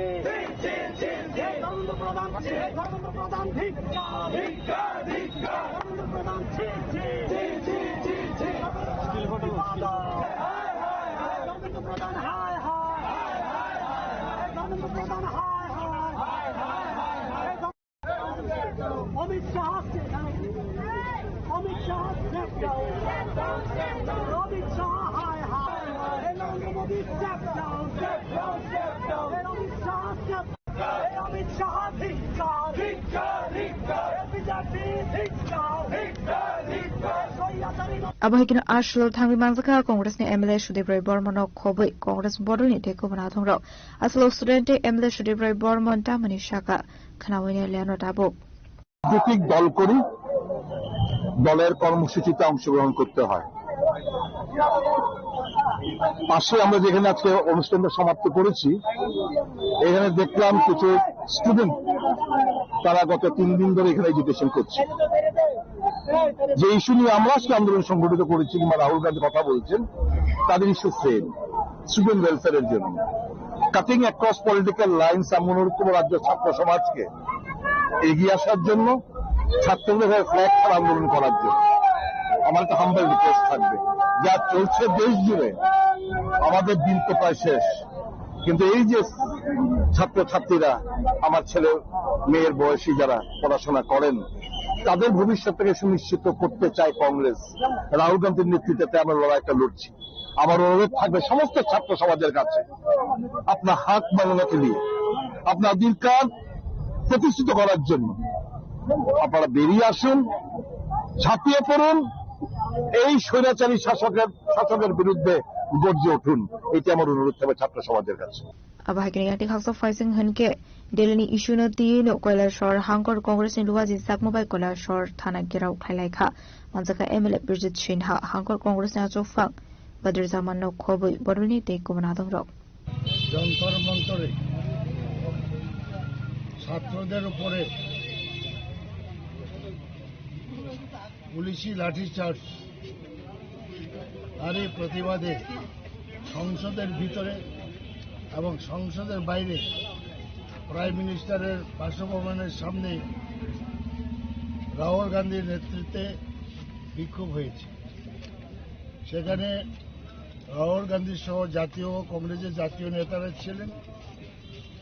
ধিক, ধিক, ধিক, ধিক। ধর্মেন্দ্র প্রধান ধিক, ধর্মেন্দ্র প্রধান ধিক, ধিক, ধিক। ধর্মেন্দ্র প্রধান ধিক, ধিক, ধিক, ধিক, ধিক। ধর্মেন্দ্র প্রধান হায় হায়। ধর্মেন্দ্র প্রধান হায় হায়। অমিত Shah step down। Amit Shah step down। Amit শাহ হায় হায়। নরেন্দ্র Modi step down। Amit Shah step down। Amit শাহ ধিক্কার। ধিক্কার, ধিক্কার। বিজেপি ধিক্কার। ধিক্কার, ধিক্কার। স্বৈরাচারী Abo hai kheno a salo thangwi manjakha Congress ni M L A Sudip Roy Bormano khobwi Congress bodolni tei kubun adongrok. A salo student tei M L A Sudip Roy Bormon tamoni sakha khnawi nai liano tabuk. রাজনৈতিক দল করি, দলের কর্মসূচিতে অংশগ্রহণ করতে হয়। পাশে আমরা যেখানে আজকে অনুষ্ঠানটা সমাপ্ত করেছি, এখানে দেখলাম কিছু স্টুডেন্ট, তারা গত তিন দিন ধরে এখানে এজিটেশন করছে। যে ইস্যু নিয়ে আমরা আজকে আন্দোলন সংগঠিত করেছি কিংবা রাহুল গান্ধী কথা বলছেন, তাদের ইস্যু সেম, স্টুডেন্ট ওয়েলফেয়ারের জন্য। কাটিং অ্যাক্রস পলিটিক্যাল লাইন্স, আমি অনুরোধ করবো রাজ্য ছাত্র সমাজকে এগিয়ে আসার জন্য, ছাত্রদের হয়ে ফ্ল্যাগ ছাড়া আন্দোলন করার জন্য। আমার একটা হাম্বল রিকোয়েস্ট থাকবে, যা চলছে দেশ জুড়ে, আমাদের দিন তো প্রায় শেষ, কিন্তু এই যে ছাত্রছাত্রীরা, আমার ছেলে মেয়ের বয়সী যারা পড়াশোনা করেন, তাদের ভবিষ্যৎটাকে সুনিশ্চিত করতে চায় কংগ্রেস। রাহুল গান্ধীর নেতৃত্বে তাই আমরা লড়াইটা লড়ছি। আমার অনুরোধ থাকবে সমস্ত ছাত্র সমাজের কাছে, আপনার হাত মাননা তুলিয়ে আপনার অধিকার প্রতিষ্ঠিত করার জন্য আপনারা বেরিয়ে আসুন, ঝাঁপিয়ে পড়ুন, এই স্বৈরাচারী শাসকের শাসকের বিরুদ্ধে গর্জে উঠুন। এটি আমার অনুরোধ থাকবে ছাত্র সমাজের কাছে। Abo hai khe yatik haksa phaising hinkhe Delhi ni issue no twi no Kailasor hangkor Congress ni luwa jisakma bai Kailasor thana gherao khlai lai kha. Manjakha M L A Birjit Sinha, hangkor Congress ni achukphang Badruzzaman no khobwi boroni tei kubun adongrok. যন্তর মন্তরে ছাত্রদের উপরে পুলিশি লাঠিচার্জ, তারই প্রতিবাদে সংসদের ভিতরে এবং সংসদের বাইরে প্রাইম মিনিস্টারের বাসভবনের সামনে রাহুল গান্ধীর নেতৃত্বে বিক্ষোভ হয়েছে। সেখানে রাহুল গান্ধী সহ জাতীয় কংগ্রেসের জাতীয় নেতারা ছিলেন।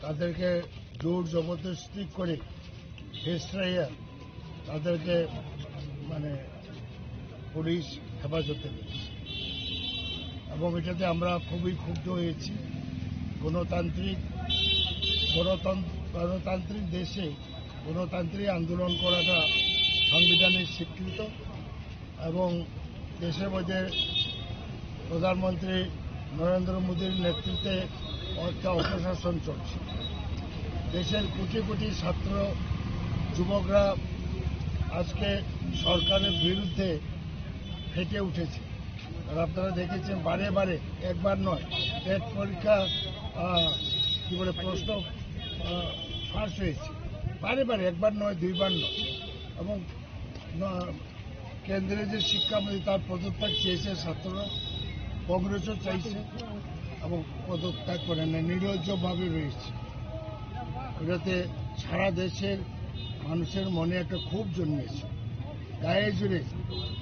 তাদেরকে জোর জবরদস্তি করে হেসরাইয়া তাদেরকে, মানে, পুলিশ হেফাজতে নিয়েছে। এবং এটাতে আমরা খুবই ক্ষুব্ধ হয়েছি। গণতান্ত্রিক, গণতন্ত্র, গণতান্ত্রিক দেশে গণতান্ত্রিক আন্দোলন করাটা সাংবিধানিক স্বীকৃত। এবং দেশের মধ্যে প্রধানমন্ত্রী নরেন্দ্র মোদীর নেতৃত্বে একটা অপশাসন চলছে। দেশের কোটি কোটি ছাত্র যুবকরা আজকে সরকারের বিরুদ্ধে ফেটে উঠেছে। আর আপনারা দেখেছেন বারে বারে, একবার নয়, টেট পরীক্ষা, আহ, কি বলে, প্রশ্ন, আহ, ফাঁস হয়েছে বারে বারে, একবার নয়, দুইবার নয়। এবং, আহ, কেন্দ্রে যে শিক্ষামন্ত্রী, তার পদত্যাগ চেয়েছে ছাত্ররা, কংগ্রেসও চাইছে এবং পদত্যাগ করে নেয়, নির্লজ্জভাবে রয়েছে। এটাতে সারা দেশের মানুষের মনে একটা ক্ষোভ জন্মেছে। গায়ে জুড়ে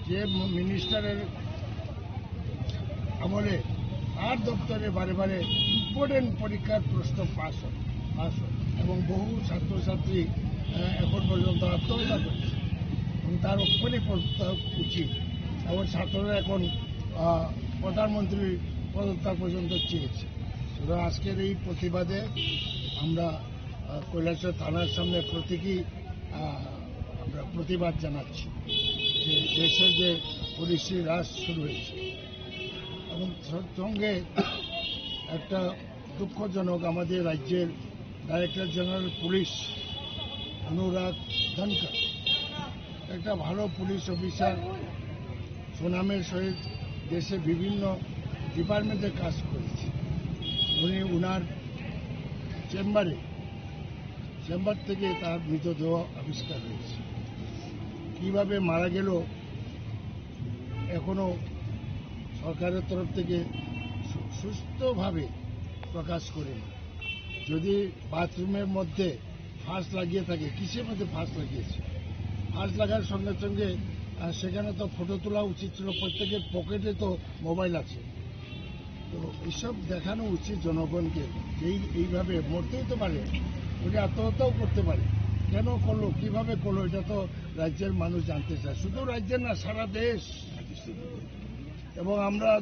যে ম-, মিনিস্টারের আমলে তার দপ্তরে বারে বারে ইম্পর্টেন্ট পরীক্ষার প্রশ্ন পাস হয়, পাস হয় এবং বহু ছাত্রছাত্রী, আহ, এখন পর্যন্ত আত্মহত্যা করেছে এবং তার ওপরে পদত্যাগ উচিত। এবং ছাত্ররা এখন, আহ, প্রধানমন্ত্রীর পদত্যাগ পর্যন্ত চেয়েছে। সুতরাং আজকের এই প্রতিবাদে আমরা, আহ, কৈলাসহর থানার সামনে প্রতীকী, আহ, আমরা প্রতিবাদ জানাচ্ছি যে দেশে যে পুলিশি রাজ শুরু হয়েছে। এবং স-, সঙ্গে একটা দুঃখজনক, আমাদের রাজ্যের ডাইরেক্টর জেনারেল পুলিশ অনুরাগ ধনখড়, একটা ভালো পুলিশ অফিসার, সুনামের সহিত দেশে বিভিন্ন ডিপার্টমেন্টে কাজ করেছে। উনি, উনার চেম্বারে, চেম্বার থেকে তার মৃতদেহ আবিষ্কার হয়েছে। কিভাবে মারা গেল এখনো সরকারের তরফ থেকে সু-, সুস্থভাবে প্রকাশ করেনি। যদি বাথরুমের মধ্যে ফাঁস লাগিয়ে থাকে, কিসের মধ্যে ফাঁস লাগিয়েছে? ফাঁস লাগার সঙ্গে সঙ্গে, আহ, সেখানে তো ফটো তোলা উচিত ছিল। প্রত্যেকের পকেটে তো মোবাইল আছে। তো এইসব দেখানো উচিত জনগণকে যে এই, এইভাবে মরতেই তো পারে, উনি আত্মহত্যাও করতে পারে। কেন করলো, কিভাবে করলো, এটা তো রাজ্যের মানুষ জানতে চায়। শুধু রাজ্যের না, সারা দেশ। এবং আমরা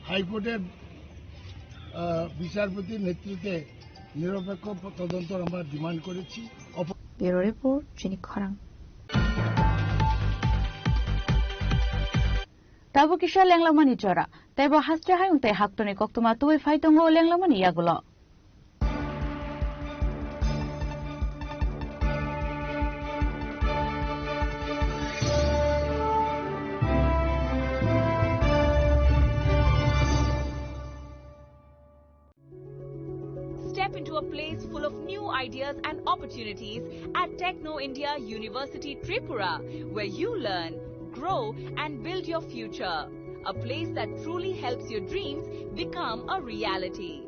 হাইকোর্টের, আহ, বিচারপতির নেতৃত্বে নিরপেক্ষ তদন্ত আমরা ডিমান্ড করেছি। অপ- Bureau Report, Chini Khorang. Tabuk kisa lenglamani jora. Teibo haste hayung tei haktorni koktwma tubui phai tongo lenglamani yagulo. Step into a place full of new ideas and opportunities at Techno India University Tripura, where you learn, grow, and build your future. A place that truly helps your dreams become a reality.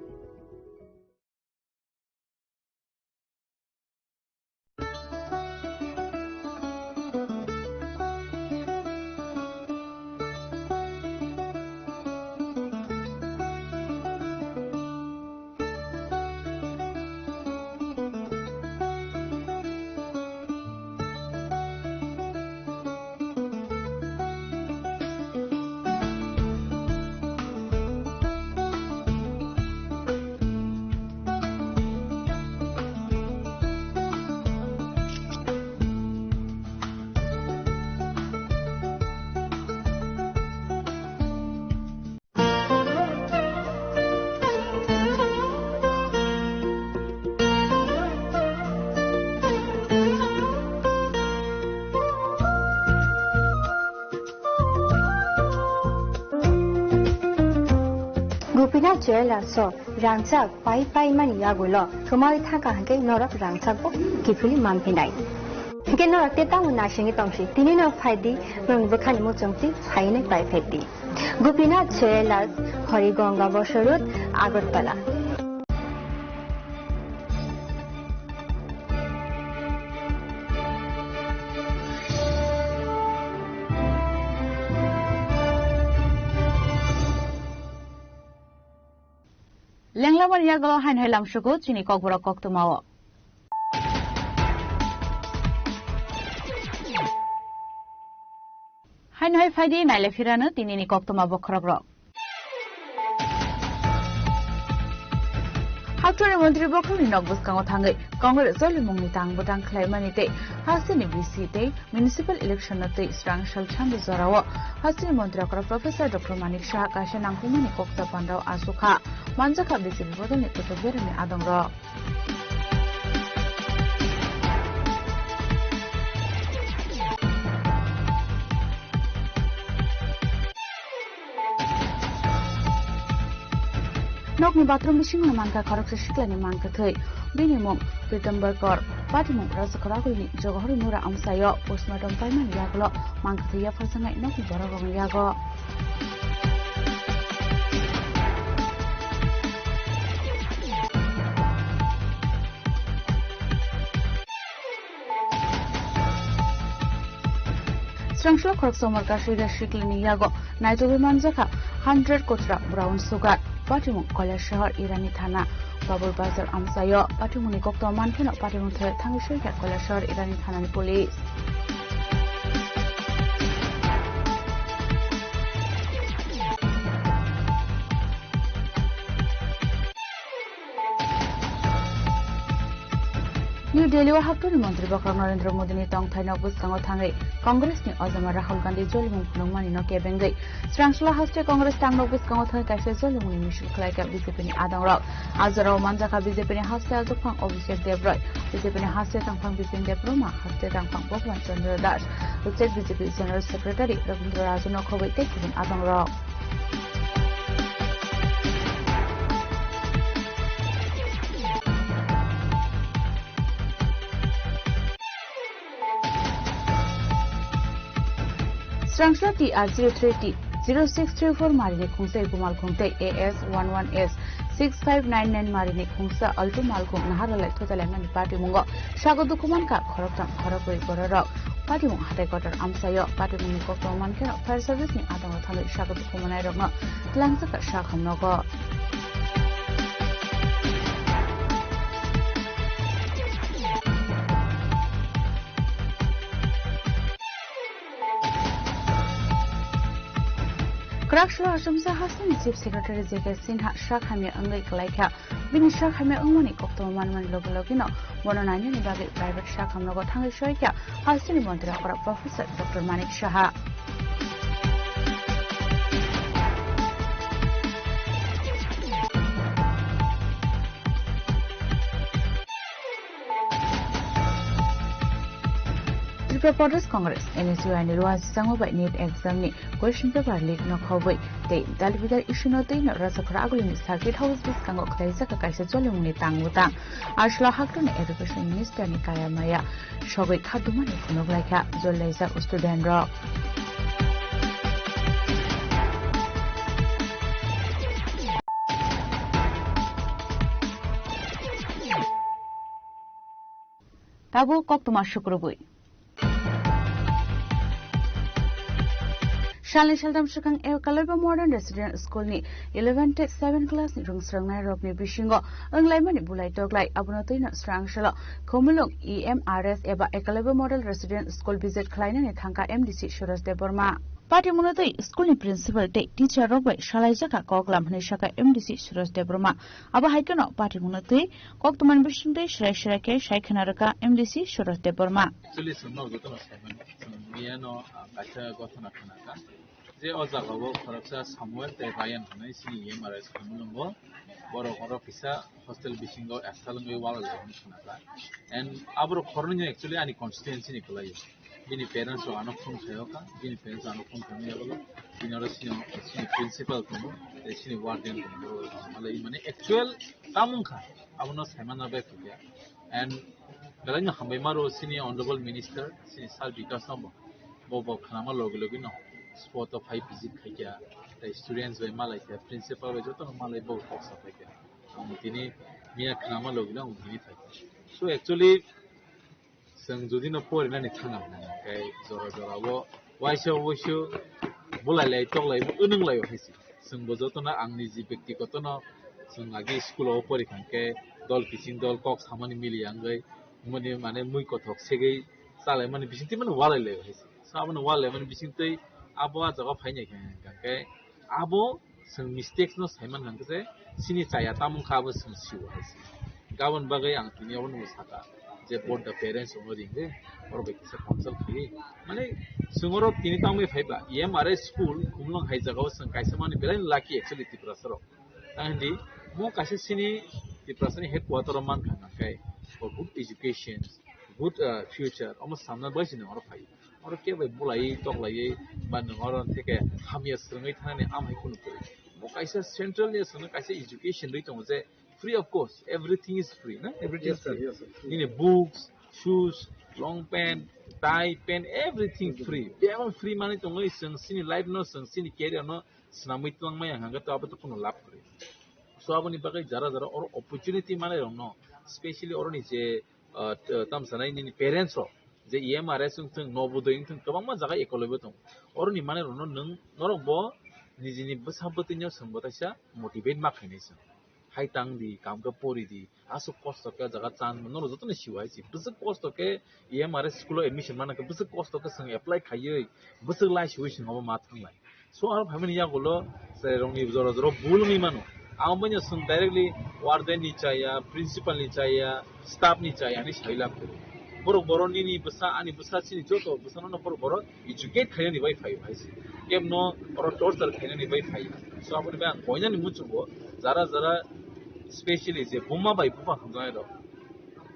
Gopinath Jewellers o rangchak pai pai mani yagulo swmai thangkha hwnkhe norok rangchak bo kiphilwi manphinai. Hwnkhe norok tei tamo naisingwi tongsi, tini no phaidi, norokni bwkhani muchungtwi phainai pai phaidi. Gopinath Jewellers, Harigonga Bosor Road, Agartala. Lenglamani yagulo haino hai lamsugo chini kokborok koktwmao. Haino hai phaidi naile phirano tinini koktwma bokhorokrok. Haktorni montri bokhorokni nok bwskango thangwi Congress jolimungni tang bwtang khlaimani tei hasteni B C tei municipal election no twi srang sal thamni jorao hasteni montri okra Professor Doctor Manik Saha kaisa nangkukmani kokta panrao achukha. Manjakha B J P bodolni kuchuk beremni adongrok. Nokni bathroom bisingo mankha khoroksa siklani mankha thwi. Bini mung Pitambar Kor, patimung Rajakhor Agulini Jogohori Mura amsaio postmortem paimani yagulo mankha thwi yapharjaknai nokni borok rokni yago. Srangso khoroksa Somar Kasida Sikli ni yago naitugwi manjakha hundred kotra brown sugar. Patimung Kailasahar Irani Thana, Babur Bazar amsaio. Patimungni kokto mankheno patimung thai thangwi soikha Kailasahar Irani Thana ni police. New Delhi o haktorni montri bokhorok Narendra Modi ni tongthai nok bwskango thangwi Congress ni ojama Rahul Gandhi jolimung phunukmani no kebengwi Srangsola haste Congress tang nok bwskango thangwi kaisa jolimung ni misil khlaikha B J P ni adongrok. A jorao manjakha B J P ni haste ajuphang Abhishek Debroy, B J P ni haste tangphang Bipin Debbarma, haste tangphang Bhagwan Chandra Das, State B J P General Secretary Rabindra Raju no khobwi tei kubun adongrok. Srangsa T R zero three T zero six three four marini khungsa Igumal khungtei A S one one S six five nine nine marini khungsa Alto malkhung naharalai thutalaimani patimungo sago dukhu mankha khoroktham khorokbrwi bororok. Patimung hatai kotor amsaio patimungni koktwma mankheno fire service ni adongo thangwi sago dukhu manairokno twlangjakha sak hamnogo. Kwrak salo achomsa hasteni Chief Secretary J K Sinha sak hamya wngwi kwlaikha. Bini sak hamya wngmani koktwma manmani loge logeno bono nainani bagwi private sak hamnogo thangwi soikha hasteni montri okra Professor Doctor Manik Saha. Tripura Pradesh Congress, N S U I ni luansangma bai NEET exam ni question paper leak no khobwi tei dalbidal issue no twi no Rajakhor Agulini Circuit House bwskango khlaijak kaisa jolimungni tang bwtang. Aswla haktorni Education Minister ni kaya maya sogwi khadumani phunuk laikha jolilaijak student rok. Tabuk koktwma sukrubwi. Salni saltham swkang Eklavya Modern Residential School ni eleven tei seven class ni rwngsrangnai rokni bisingo wnglaimani bulai toklai, abono twino swrangsalo Khumulwng E M R S eba Eklavya Model Residential School visit khlainani thangkha M D C Suraj Debbarma. Patimungno twi school ni principal tei teacher rok bai salaijak kha koklam hwnwi sakha M D C Suraj Debbarma. Abo hai kheno patimungno twi koktwmani bisingtwi swrai swrai khe sai khna rwkha M D C Suraj Debbarma. Actually, chwngno jotono saimano, chwng miyano, ah, kaisa gothona khnakha. Je o jagao khoroksa Samuel tei Ryan hwnwi chini E M R S Khumulwngo, borok oro kisa hostel bisingo exile wngwi wala lai hwnwi khnakha. And aborok khoroknwi actually ani constituency ni kwlaio. Bini parents rok ano phone khaio kha, bini parents ano phone khaimani yago bini oro sini, sini principal tongo, tei sini warden tongo, borok malai mani actual tamung kha, abono saimana bai khaikha. And belai no hambai maro sini honorable minister, sini sir Bikas no bo, bo, bo khnama logi logi no spot o phai visit khaikha, tei students bai malai kha, principal bai joto no malai bo kok sa khaikha. Ang tini miya khnama logi no ang tini phaikha. So actually, chwng jodi no porinani thanga hwnka khe jora jora o waisa waisa bulai lai tok lai bo wnung lai hai se. Chwng bo joto no ang niji byaktigoto no chwng agi school o pori kha khe dol kiching dol kok samani mili yang gai mani mane mui kothok segei chalai mani bising twi mani walai lai hai se. Sa abono walai mani bising twi abo a jaga phai nai khe hwnka khe abo chwng mistakes no saiman hwnkhe se chini chaya tamung kha abo chwng sio hai se. Gabon bagwi ang tini abono saka je both the parents ono ring de oro bai kisa counsel khai mane chwng oro tini tangwi phaiba E M R S school Khumulwng hai jaga o chwng kaisa mani belai lucky actually Tiprasa rok. Tang hindi mo kaisa chini Tiprasa ni headquarter o man kha kai for good education, good uh, future omo samna bai chini oro phai. Oro kebo bulai toklai ba nwng oro theke hamya swrwngwi thanani amhai kunu kwrwi. Bo kaisa central ni swrwngno kaisa education rwi tongo je free of cost, everything is free na? Everything is free. Nini books, shoes, long pant, tie, pant, everything free. Bebak free manwi tongwi chwng chini life no chwng chini career no swnamwi twlangmaya hwnkhe to abo to kunu lab kwrwi. So aboni bagwi jara jara oro opportunity manwi rokno specially oroni je ah, t-, tamo sanai nini parents rok je E M R S wng thung, Nobodoi wng thung, kwbangma jaga ekoloi bo tongo. Oroni manwi rokno nwng norok bo nijini bwsa bwtwino chwng bo taisa motivate ma khainai chwng. Hai tang di, kam khe pori di, aswk kosto khe jaga chan, norok jotono siwa hai se. Bwswk kosto khe E M R S school o admission mana khe, bwswk kosto khe chwng apply khaiwi, bwswk lai siwi chwng abo ma thanglai. So aro phaimani yagulo chwrairokni jora jora bul wngwi mano. Ang bini chwng directly warden ni chaya, principal ni chaya, staff ni chaya hinwi sai lab kwrwi. Borok borok nini bwsa, ani bwsa, chini joto bwsano no borok borok educate khainani bai phaio hai se. Kebno oro torture khainani bai phaio. So aboni bai ang koinani muchungo jara jara specially je buma bai buphang hwnjainairok.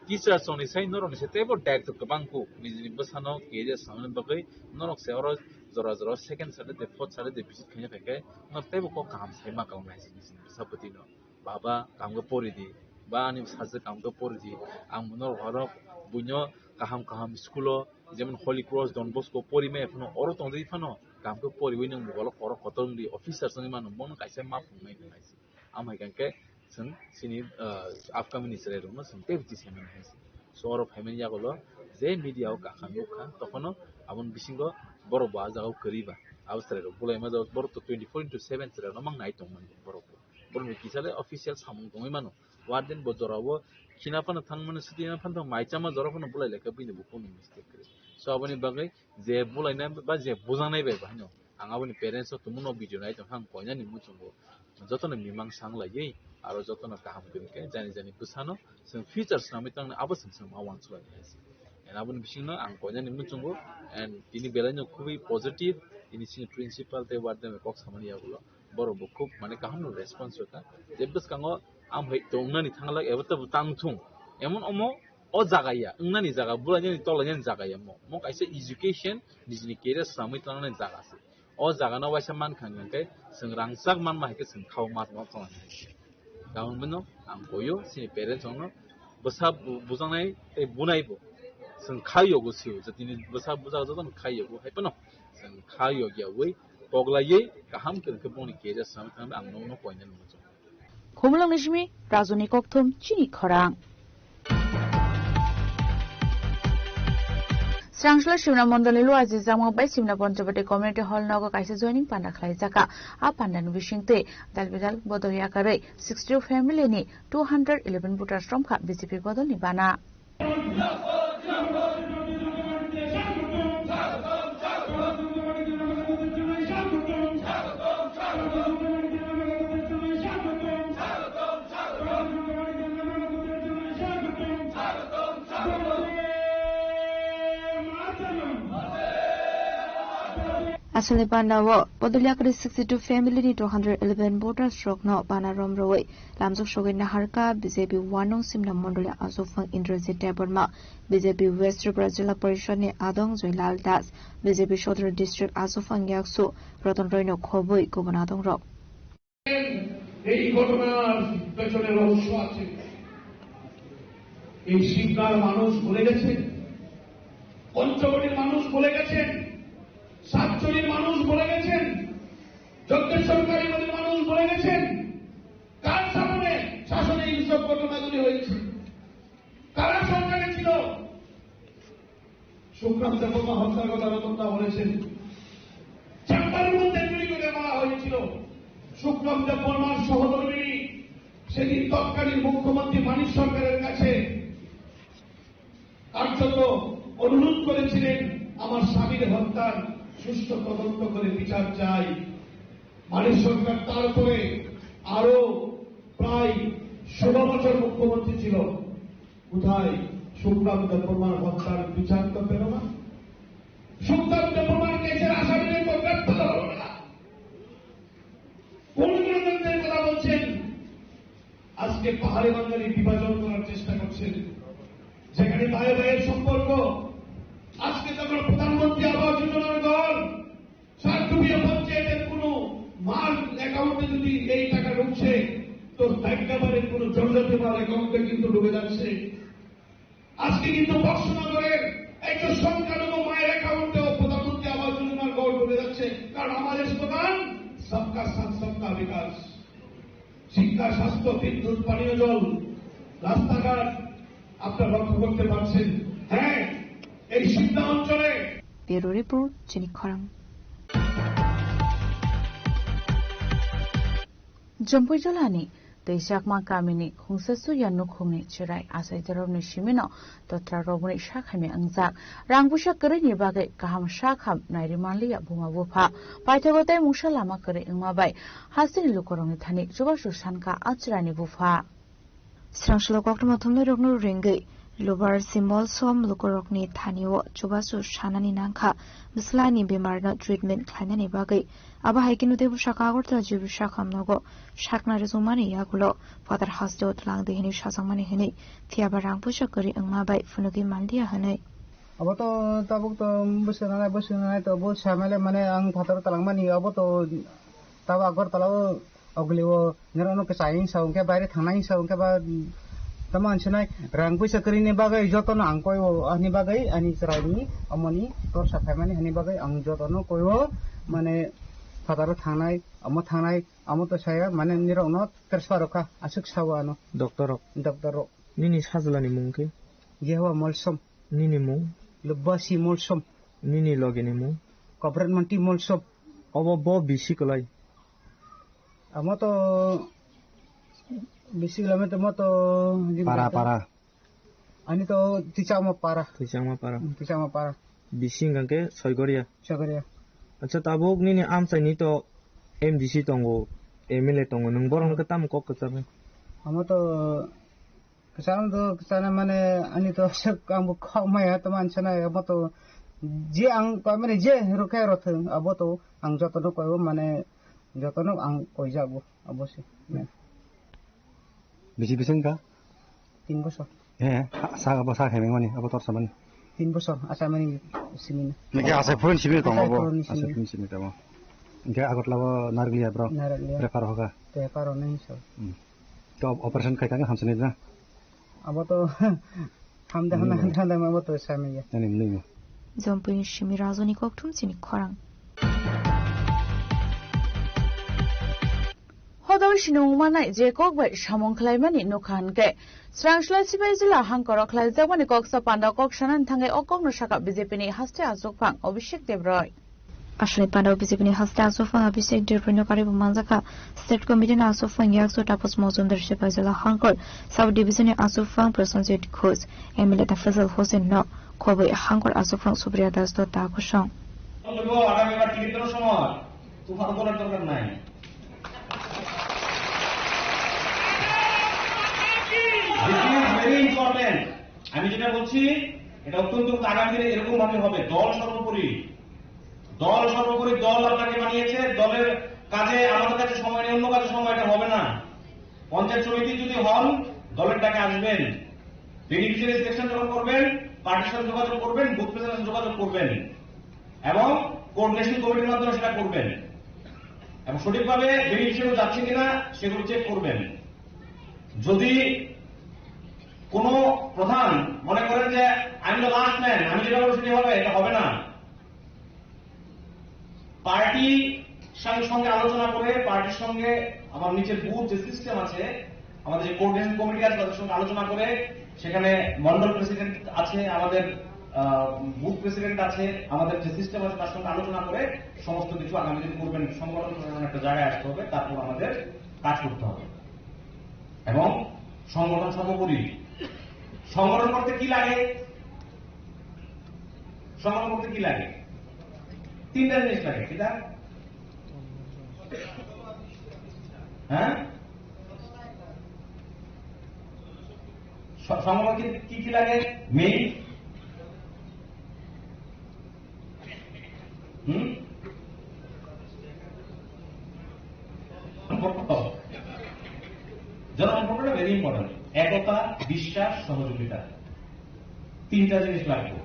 Teachers rokni sai norokni sai teibo daitw kwbang kuk nijini bwsano career sanani bagwi norok se oro jora jora second Saturday, fourth Saturday visit khaina phaikhe, no teibo kok kaham sai ma kalnai se nini bwsa bwtwino. Baba, kam khe pori di, ba ani sajwk kam khe pori di, ang bono rohorok buino kaham kaham school o, jemon Holy Cross, Don Bosco pori maya phano, oro tongdi phano, kam khe poriwi nwng mobile o korok kotor wngdi, officer wngwi mano, bono kaisa ma phungnai hwnwi se. Amhai khe chwng chini, ah, upcoming ni chwrai rokno chwng tei bisi sai mano hai se. So oro phaimani yagulo je media o kaham nukha, tokhono aboni bisingo borok bo ah jagao kwrwi ba. Abo chwrai rok bulai ma jagao borok to twenty four into seven chwrai rok mang nai tong mani borok bo. Borok ni kisa le official samung tongwi mano. Warden bo jora o khina phano thang mani, swtwi phano thang mai chama jora phano bulai lekha bini bo kunu mistake kwrwi. So aboni bagwi je bulaina ba je bujaknai bai bo haino. Ang aboni parents o tongmano video nai tong kha, ang koinani muchungo jotono mimang sang laiwi aro jotono kaham kwrwi khe jani jani bwsano chwng future swnamwi tongni abo chwng chwng ma uansuk lai hai se. And aboni bisingno ang koinani muchungo and tini belaino khubui positive, tini chini principal tei warden bai kok samani yagulo borok bo khub mane kaham no response rwkha. Je bwskango amhai tongnani thanglak eba tabuk tang thung, emon omo o jaga ya, wngnani jaga, bulainani tolainani jaga ya mo. Mo kaisa education, nijini career swnamwi tlangnani jaga se. O jaga no waisa mankha hwnkhe chwng rangchak manma hai khe chwng khao ma tongma tongna. Tamo hwnwi no ang koyo chini parents rokno bwsa bu-, bujaknai tei bunai bo chwng kha yogo sio, je tini bwsa bujak jotono kha yogo hai phano chwng kha yogyawi koklaiwi kaham khe bongni career swnamwi thangnai ang nokno koinani muchungo. Khumulwng ni simi Rajuni Kokthum chini khorang. Srangsla Simna Mondol ni Luaji Jamgo bai Simna Panchawati Community Hall nogo kaisa joining panda khlaijakha. A panda ni bisingtwi dalbidal bodol yakarwi sixty family ni two hundred eleven voters romkha B J P bodol ni bana. Sale Panda o Podoliakari sixty two family ni two hundred eleven voters rokno bana rom rwi lamjok sogwi naharka B J P Wanung Simna Mondoli Asofang Indrajit Debbarma, B J P West Tripura Jila Parishad ni Adong Joylal Das, B J P Sodor District Asofang Yaksu Roton Roy no khobwi kubun adong rok. এই ঘটনার পেছনে রহস্য আছে। এই সিমলার মানুষ ভুলে গেছেন, পঞ্চবটির মানুষ ভুলে গেছেন, সাতচুরির মানুষ ভুলে গেছেন, যজ্ঞেশ্বর কালীবাড়ির মানুষ ভুলে গেছেন। কার সামনে শাসনে এই সব ঘটনাগুলি হয়েছে? কারা সরকারে ছিল? সুখরাম দেববর্মা হত্যার কথা রতনদা বলেছেন। চেম্বারের মধ্যে গুলি করে মারা হয়েছিল। সুখরাম দেববর্মার সহধর্মিনী সেদিন তৎকালীন মুখ্যমন্ত্রী মানিক সরকারের কাছে কার্যত অনুরোধ করেছিলেন, "আমার স্বামীর হত্যার সুষ্ঠু তদন্ত করে বিচার চাই।" মানিক সরকার তারপরে আরো প্রায় ষোলো বছর মুখ্যমন্ত্রী ছিল। কোথায় সুখরাম দেববর্মার হত্যার বিচার তো পেল না? সুখরাম দেববর্মার কেসের আসামিদের তো গ্রেপ্তার হলো না। কোন গণতন্ত্রের কথা বলছেন? আজকে পাহাড়ি বাঙালি বিভাজন করার চেষ্টা করছেন, যেখানে ভাই ভাইয়ের সম্পর্ক। আজকে যখন প্রধানমন্ত্রী আবাস যোজনার ঘর সাতটুপিয়া পঞ্চায়েতের কোনো মার অ্যাকাউন্টে যদি এই টাকা ঢুকছে, তো দাগগাবাড়ির কোনো জনজাতি মার অ্যাকাউন্টে কিন্তু ঢুকে যাচ্ছে। আজকে কিন্তু বক্সনগরের একজন সংখ্যালঘু মায়ের অ্যাকাউন্টেও প্রধানমন্ত্রী আবাস যোজনার ঘর ঢুকে যাচ্ছে, কারণ আমাদের স্লোগান সবকা সাথ সবকা বিকাশ। শিক্ষা, স্বাস্থ্য, বিদ্যুৎ, পানীয় জল, রাস্তাঘাট আপনারা লক্ষ্য করতে পারছেন। হ্যাঁ, এই সিমলা অঞ্চলে Bureau Report, Chini Khorang. Jampui jilani Twichakma kamini Khungsasu ya nukhungni chwrai achaidorokni simino totra roboni sakhaimya wngjak. Rang puisa kwrwini bagwi kaham sakham nairi manliya buma bupha. Paithago tei mungsa lama kwrwi wngma bai hasteni lukurokni thani chubachu sankha a chwraini bupha. Srangsalao koktwma thumnairokno ringwi Lubar Simolsom lukurokni thanio chubachu sanani nangkha, bwslani bemarno treatment khlainani bagwi. Abo hai kheno teibo saka Agartala Jibu Sakham nogo sakna rwchapmani yagulo phatar hasteo twlang di hwnwi sajakmani hwnwi, phiyaba rang puisa kwrwi wngma bai phunugwi manliya hwnwi. Abo to tabuk to bwskanai, bwskanai to bo samale mane ang phataro twlangmani, abo to tabo Agartala o Oguli o nirok no kwchai wngsa hwnkhe, baire thangnai wngsa hwnkhe ba, tamo ang sinai rang puisa kwrwini bagwi jotono ang koi o, ani bagwi ani chwraini omoni torsa phaimani hani bagwi ang jotono koi o, mane phataro thangnai, omo thangnai, omo to saya, mane nirok no transfer rokha, aswk sao ano. Doctor rok. Doctor rok. Nini sajlani mung khe? Jehoba Molsom. Nini mung? Lubbasi Molsom. Nini logini mung? Kobrat Manti Molsom. Obo bo bisi kwlai? Amo to bisi kilometer mo to para, para. Ani to Tichama para. Tichama para. Hmm, Tichama para. Bisi hingka khe Soigoria. Soigoria. Acha, tabuk nini amchaini to M D C tongo, M L A tongo, nwng borok no khe tamo kok kwcharnai? Amo to kwcham to kwchana mane ani to aswk ang bo kok maya to mansa nai, amo to je ang koi mani je rokhe rothwng abo to ang joto no koi o mane joto no ang koi jago. Obo se. Bisi bisi wngkha? Tin bosor. He, sa abo sa khemeng mani, abo tor samani. Tin bosor, asa mani simi na. Niki asa phone simi tong asa abo. Phone simi. Asa phone simi tamo. Hingke Agartala bo narikliya bro. Narikliya. Refer hoka. Refer hone so. Hmm. To operation khai tangka hamsini na. Abo to hamda hamda hamda hamda abo to sami ya. Ani mnui mo. Jompui simi rajoni kokthum chini khorang. Hodol sinung manai je kok bai samung khlaimani nukha hwnkhe, Srangslai Sibai Jila hangkoro khlaijakmani kok sa panda kok sanani thangwi o kokno sakha B J P ni haste achukphang Abhishek Debroy. Aswkni panda B J P ni haste achukphang Abhishek Debroy no karwi bo manjakha State Committee ni achukphang Yakso Tapos Mojumdar Sibai Jila hangkor Sub Division ni achukphang Prosenjit Ghosh, M L A da Faisal Hussain no khobwi hangkor achukphang Supriya Das to ta kosong. বলবো, আগামীবার টিকিট দেওয়ার সময় তুফান বলার দরকার নাই। This is very important. আমি যেটা বলছি, এটা অত্যন্ত আগামী দিনে এরকম ভাবে হবে, দল সর্বোপরি। দল সর্বোপরি দল আপনাকে বানিয়েছে, দলের কাজে আমাদের কাছে সময় নেই, অন্য কাজে সময়, এটা হবে না। পঞ্চায়েত সমিতি যদি হন, দলের ডাকে আসবেন, বেনিফিশিয়ারি সিলেকশন যখন করবেন, পার্টির সাথে যোগাযোগ করবেন, বুথ প্রেসিডেন্ট যোগাযোগ করবেন এবং কোঅর্ডিনেশন কমিটির মাধ্যমে সেটা করবেন এবং সঠিকভাবে বেনিফিশিয়ারি যাচ্ছে কিনা সেগুলো চেক করবেন। যদি কোনো প্রধান মনে করেন যে আমি তো লাস্ট ম্যান, আমি যেটা বলবো সেটাই হবে, এটা হবে না। পার্টি সং-, সঙ্গে আলোচনা করে, পার্টির সঙ্গে আমার নিচের বুথ যে সিস্টেম আছে, আমাদের যে কোঅর্ডিনেশন কমিটি আছে, তাদের সঙ্গে আলোচনা করে, সেখানে মন্ডল প্রেসিডেন্ট আছে, আমাদের, আহ, বুথ প্রেসিডেন্ট আছে, আমাদের যে সিস্টেম আছে, তার সঙ্গে আলোচনা করে সমস্ত কিছু আগামী দিন করবেন। সংগঠন প্রশাসন একটা জায়গায় আসতে হবে, তারপর আমাদের কাজ করতে হবে। এবং সংগঠন সর্বোপরি, সংগঠন করতে কি লাগে? সংগঠন করতে কি লাগে? তিনটা জিনিস লাগে, কিতা? হ্যাঁ? স-, সংগঠন কি, কি কি লাগে? মেইন হুম? সম্পর্ক। জনসম্পর্কটা very important। একতা, বিশ্বাস, সহযোগিতা, তিনটা জিনিস লাগবে।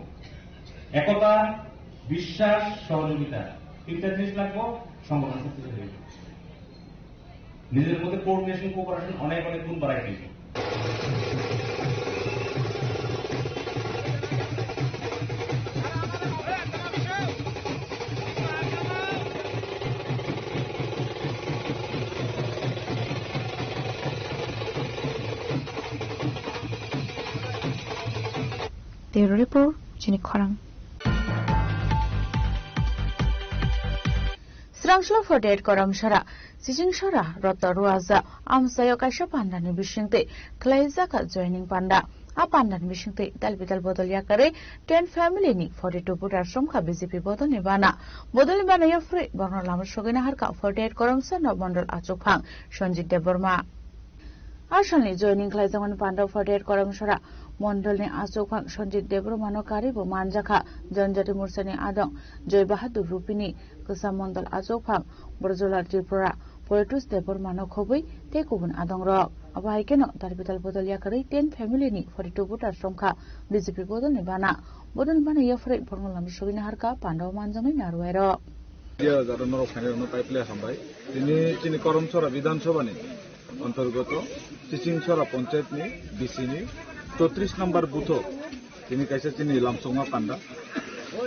একতা, বিশ্বাস, সহযোগিতা, তিনটা জিনিস লাগবে সংগঠন শক্তিশালী হইতে। নিজেদের মধ্যে কোঅর্ডিনেশন, কোঅপারেশন অনেক অনেক গুণ বাড়াই দিবে। Tero report, chini khorang. Srangshlo forty-eight Koramsora, Chichingsora, Roto Ruaja, amsayo kaisa pandani bisingtwi khwlaijak joining panda. A pandani bisingtwi dal bidal bodol yakarwi ten family ni forty-two voters romkha B J P bodolni bana. Bodolni bana yaphurwi borno lama sogwina harkha forty-eight Koramsora no mondol achukphang Sanjit Debbarma. Asalni joining khlaijakmani panda forty-eight Koramsora mondolni achukphang Sanjit Debbarmano karibo manjakha Janjati Morsani adong Joy Bahadur Rupini, kwsa mondol achukphang Borjola Tripura, Poetus Debbarmano khobwi tei kubun adongrok. Abo hai kheno dal bidal bodol yakarwi ten family ni forty-two voters romkha B J P bodolni bana. Bodolni bana yaphurwi borno lama sogwina harkha panda o manjaknai narwuairok. Media jara norok phainairokno taiple hambai. Tini chini Koramsora Bidhan Sabha ni antorgoto Chichingsora Panchayat ni B C ni totris number booth o tini kaisa chini lamsokma panda.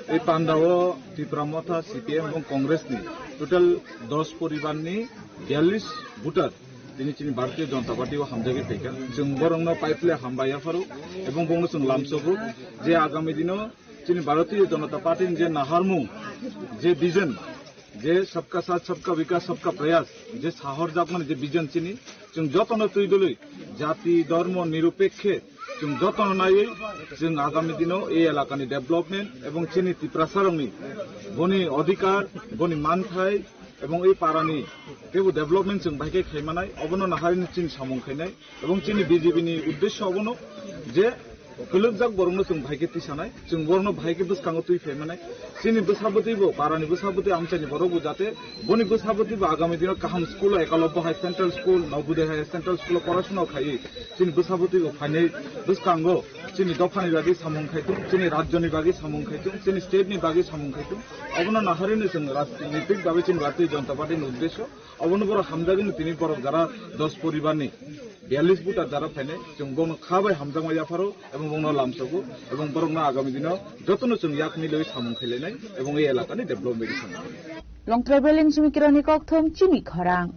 Ei panda o Tipra Motha, C P M ebong Congress ni total dos poribar ni biyallis voter tini chini Bharatiya Janata Party o hamjagwi phaikha. Chwng borokno paiple hambai yapharo ebong bongno chwng lamsogo je agami dino chini Bharatiya Janata Party ni je naharmung, je vision, je sabka saath, sabka vikas, sabka prayas, je sahorjakmani je vision chini, chwng jotono twi dwlwi, jati, dhormo, nirupekhe, chwng jotono naiwi, chwng agami dino ei elakani development ebong chini Tiprasarokni boni odhikar, boni manthai, ebong ei parani teibo development chwng bahai khe khaimanai, obono naharino chini samung khainai. Ebong chini B J P ni uddesyo obono je kwlwkjak borokno chwng bahai khe tisanai, chwng borokno bahai khe bwskango twi phaimanai. Chini bwsabwtwi bo, parani bwsabwtwi amchaini borok bo jate boni bwsabwtwi bo agami dino kaham school o Ekalobya High Central School, Navodaya High Central School o porasona khaiwi chini bwsabwtwi bo phainai bwskango chini dophani bagwi samung khaitung, chini rajyoni bagwi samung khaitung, chini state ni bagwi samung khaitung. Obono naharino chwng rajnitik bagwi chini Bharatiya Janata Party ni uddesyo. Obono borok hamjagwi tini borok jara dos poribar ni biyallis voter jara phainai, chwng bono kha bai hamjakma yapharo ebong bono lamsogo ebong borokno agami dino jotono chwng yak milwi samung khailainai ebong ei elakani development ni samung. Longtrai Beleng Sumikironi kokthom chini khorang.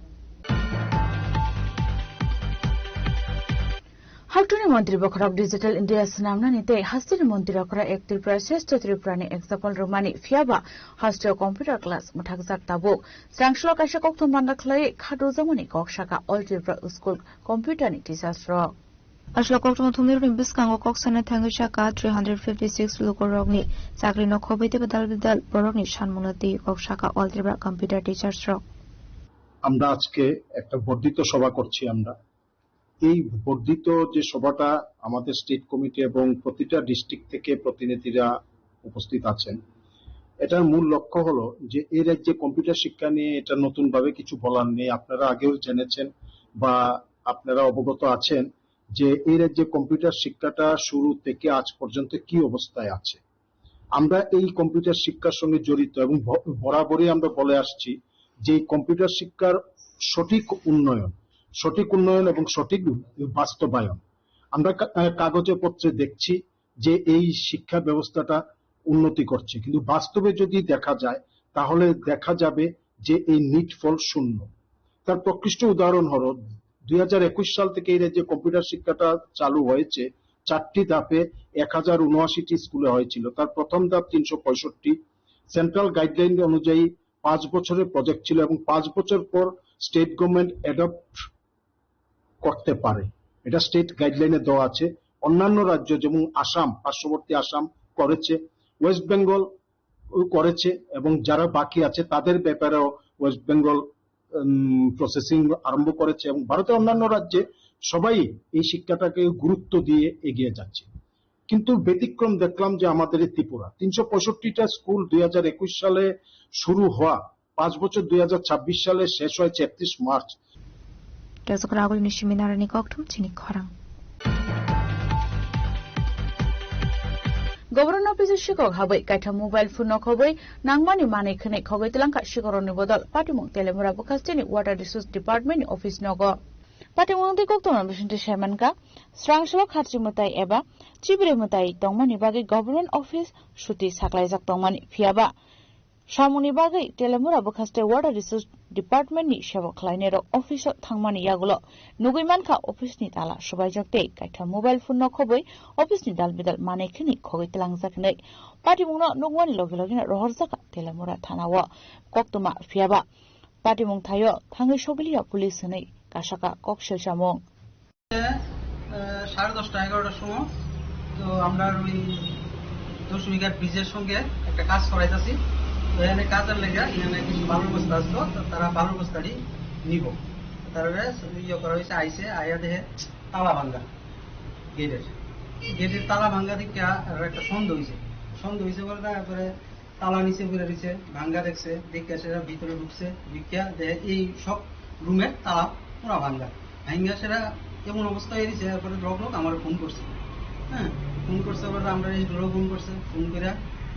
Haktuni montri bokhorok Digital India swnamnani tei hasteni montri bokhorok Ek Tripura Shreshtha Tripura ni example rwmani, phiyaba hasteo computer class mwthakjak tabuk. Srangshlo kaisa kokthum panda khlaiwi khatokjakmani kok sakha All Tripura School computer ni teachers rok. Aswk kokthum thumni rokni bwskango kok sana thangwi sakha three hundred fifty six lukurokni chakrino khobwi tei bedal bedal borokni sanmungno twi kok sakha All Tripura computer teachers rok. আমরা আজকে একটা বর্ধিত সভা করছি। আমরা এই বর্ধিত যে সভাটা, আমাদের স্টেট কমিটি এবং প্রতিটা ডিস্ট্রিক্ট থেকে প্রতিনিধিরা উপস্থিত আছেন। এটার মূল লক্ষ্য হলো যে এই রাজ্যে কম্পিউটার শিক্ষা নিয়ে এটা নতুনভাবে কিছু বলার নেই। আপনারা আগেও জেনেছেন বা আপনারা অবগত আছেন যে এই রাজ্যে কম্পিউটার শিক্ষাটা শুরু থেকে আজ পর্যন্ত কি অবস্থায় আছে। আমরা এই কম্পিউটার শিক্ষার সঙ্গে জড়িত এবং ব-, বরাবরই আমরা বলে আসছি যে এই কম্পিউটার শিক্ষার সঠিক উন্নয়ন, সঠিক উন্নয়ন এবং সঠিক বাস্তবায়ন আমরা কা-, আহ, কাগজে পত্রে দেখছি যে এই শিক্ষা ব্যবস্থাটা উন্নতি করছে, কিন্তু বাস্তবে যদি দেখা যায় তাহলে দেখা যাবে যে এই নিট ফল শূন্য। তার প্রকৃষ্ট উদাহরণ হলো দুই হাজার একুশ সাল থেকে এই রাজ্যে কম্পিউটার শিক্ষাটা চালু হয়েছে চারটি ধাপে এক হাজার উনআশিটি স্কুলে হয়েছিল। তার প্রথম ধাপ তিনশো পঁয়ষট্টি, সেন্ট্রাল গাইডলাইন অনুযায়ী পাঁচ বছরের প্রজেক্ট ছিল এবং পাঁচ বছর পর স্টেট গভর্নমেন্ট অ্যাডপ্ট করতে পারে। এটা স্টেট গাইডলাইনে দেওয়া আছে। অন্যান্য রাজ্য যেমন আসাম, পার্শ্ববর্তী আসাম করেছে, ওয়েস্ট বেঙ্গল করেছে এবং যারা বাকি আছে তাদের ব্যাপারেও ওয়েস্ট বেঙ্গল প্রসেসিং আরম্ভ করেছে এবং ভারতের অন্যান্য রাজ্যে সবাই এই শিক্ষাটাকে গুরুত্ব দিয়ে এগিয়ে যাচ্ছে। কিন্তু ব্যতিক্রম দেখলাম যে আমাদের এই ত্রিপুরা, তিনশো পঁয়ষট্টিটা স্কুল দুই হাজার একুশ সালে শুরু হওয়া, পাঁচ বছর দুই হাজার ছাব্বিশ সালে শেষ হয়েছে একত্রিশ March. Kaijakra agulni simi narani kokthum chini khorang. Government office sikok habai kaitha mobile phone no khoboi nangmani manwi khwnwi khogwi tlangkha sikoroni bodol patimung Telemura bwkhasteni Water Resource Department ni office nogo. Patimung tei koktwma bisingtwi saimankha, srang srok kharchi mwtai eba chibri mwtai tongmani bagwi government office suti saklaijak tongmani, phiyaba samungni bagwi Telemura bwkhaste Water Resource Department ni sebo khlainairok office o thangmani yagulo nugwi mankha office ni tala subaijak tei kaitha mobile phone no khobwi office ni dal bidal manwi khini khogwi tlangjak hinwi patimungno nukmani logi logino rohorjakha Telemura thana o koktwma, phiyaba patimung thaio thangwi sogiliya police hinwi kasaka kok selsamung. আহ, সাড়ে দশটা, এগারোটার সময় তো আমরা ওই দশ বিঘার ব্রিজের সঙ্গে একটা কাজ করাইতেছি। তো এখানে কাজের লেগে এখানে কিছু বালুর বস্তা আসতো, তো তারা বালুর বস্তাটি নিব। তারপরে ইয়ে করা হয়েছে, আইসে, আয়া দেহে তালা ভাঙ্গা গেটের, গেটের তালা ভাঙ্গা দেখে আর একটা সন্দেহ হয়েছে। সন্দেহ হয়েছে বলতে তারপরে তালা নিচে পড়ে রয়েছে, ভাঙ্গা দেখছে, দেখে সেটা ভিতরে ঢুকছে, ঢুকিয়া দেখে এই সব রুমের তালা পুরা ভাঙ্গা। ভাঙ্গা সেটা এমন অবস্থা হয়ে রয়েছে, এরপরে লগ লগ আমার ফোন করছে। হ্যাঁ, ফোন করছে, আবার আমরা এই ডোরও ফোন করছে, ফোন করে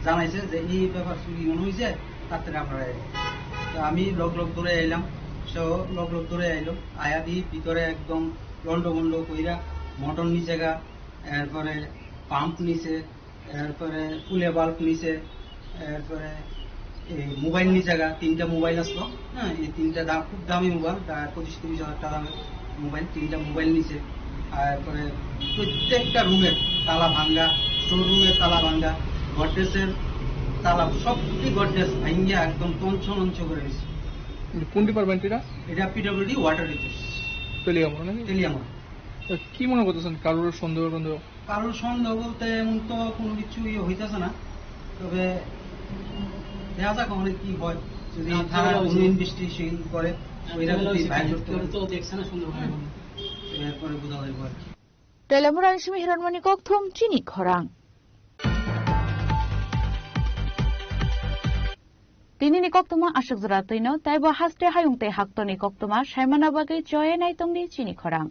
জানাইছে যে এই ব্যাপার চুরি মনে হয়েছে, তাড়াতাড়ি আমরা আইবো। তো আমি লগ লগ দৌড়ে আইলাম, সো লগ লগ দৌড়ে আইলো, আয়া দি ভিতরে একদম লন্ডভন্ড কইরা মোটর নিচে গা, এরপরে পাম্প নিচে, এরপরে ফুলে বাল্ব নিচে, এরপরে এই মোবাইল নিচে গা, তিনটা মোবাইল আসলো, হ্যাঁ, এই তিনটা দাম, খুব দামি মোবাইল, প্রায় পঁচিশ তিরিশ হাজার টাকা দামের মোবাইল, তিনটা মোবাইল নিচে। এরপরে প্রত্যেকটা রুমের তালা ভাঙ্গা, স্টোর রুমের তালা ভাঙ্গা, গডরেজের তালা, সবটি গডরেজ ভাঙ্গিয়া একদম তঞ্চ নঞ্চ করে দিছে। কোন ডিপার্টমেন্ট এটা? এটা পিডব্লিউডি ওয়াটার রিসোর্স। তেলিয়ামুড়া নাকি? তেলিয়ামুড়া। তো কি মনে করতেছেন, কারোর সন্দেহ টন্দেহ? কারোর সন্দেহ বলতে এমন তো কোনো কিছু ইয়ে হইতেছে না, তবে দেখা যাক ওখানে কি হয়, যদি রাত্রেবেলা থানা কোনো হয়েছে। ইনভেস্টিগেশন করে, ওইটা রাত্রেবেলা যদি হয়েছে, বাইর করতে কেউ পারে। তো দেখছে না সন্দেহ করে। হুম। এরপরে বোঝা যাবে আর কি। Telemura ni simi hiranmani kokthum chini khorang. Tini ni koktwma aswk jora twino, taibo haste hayung tei haktorni koktwma saimana bagwi choye naitongdi chini khorang.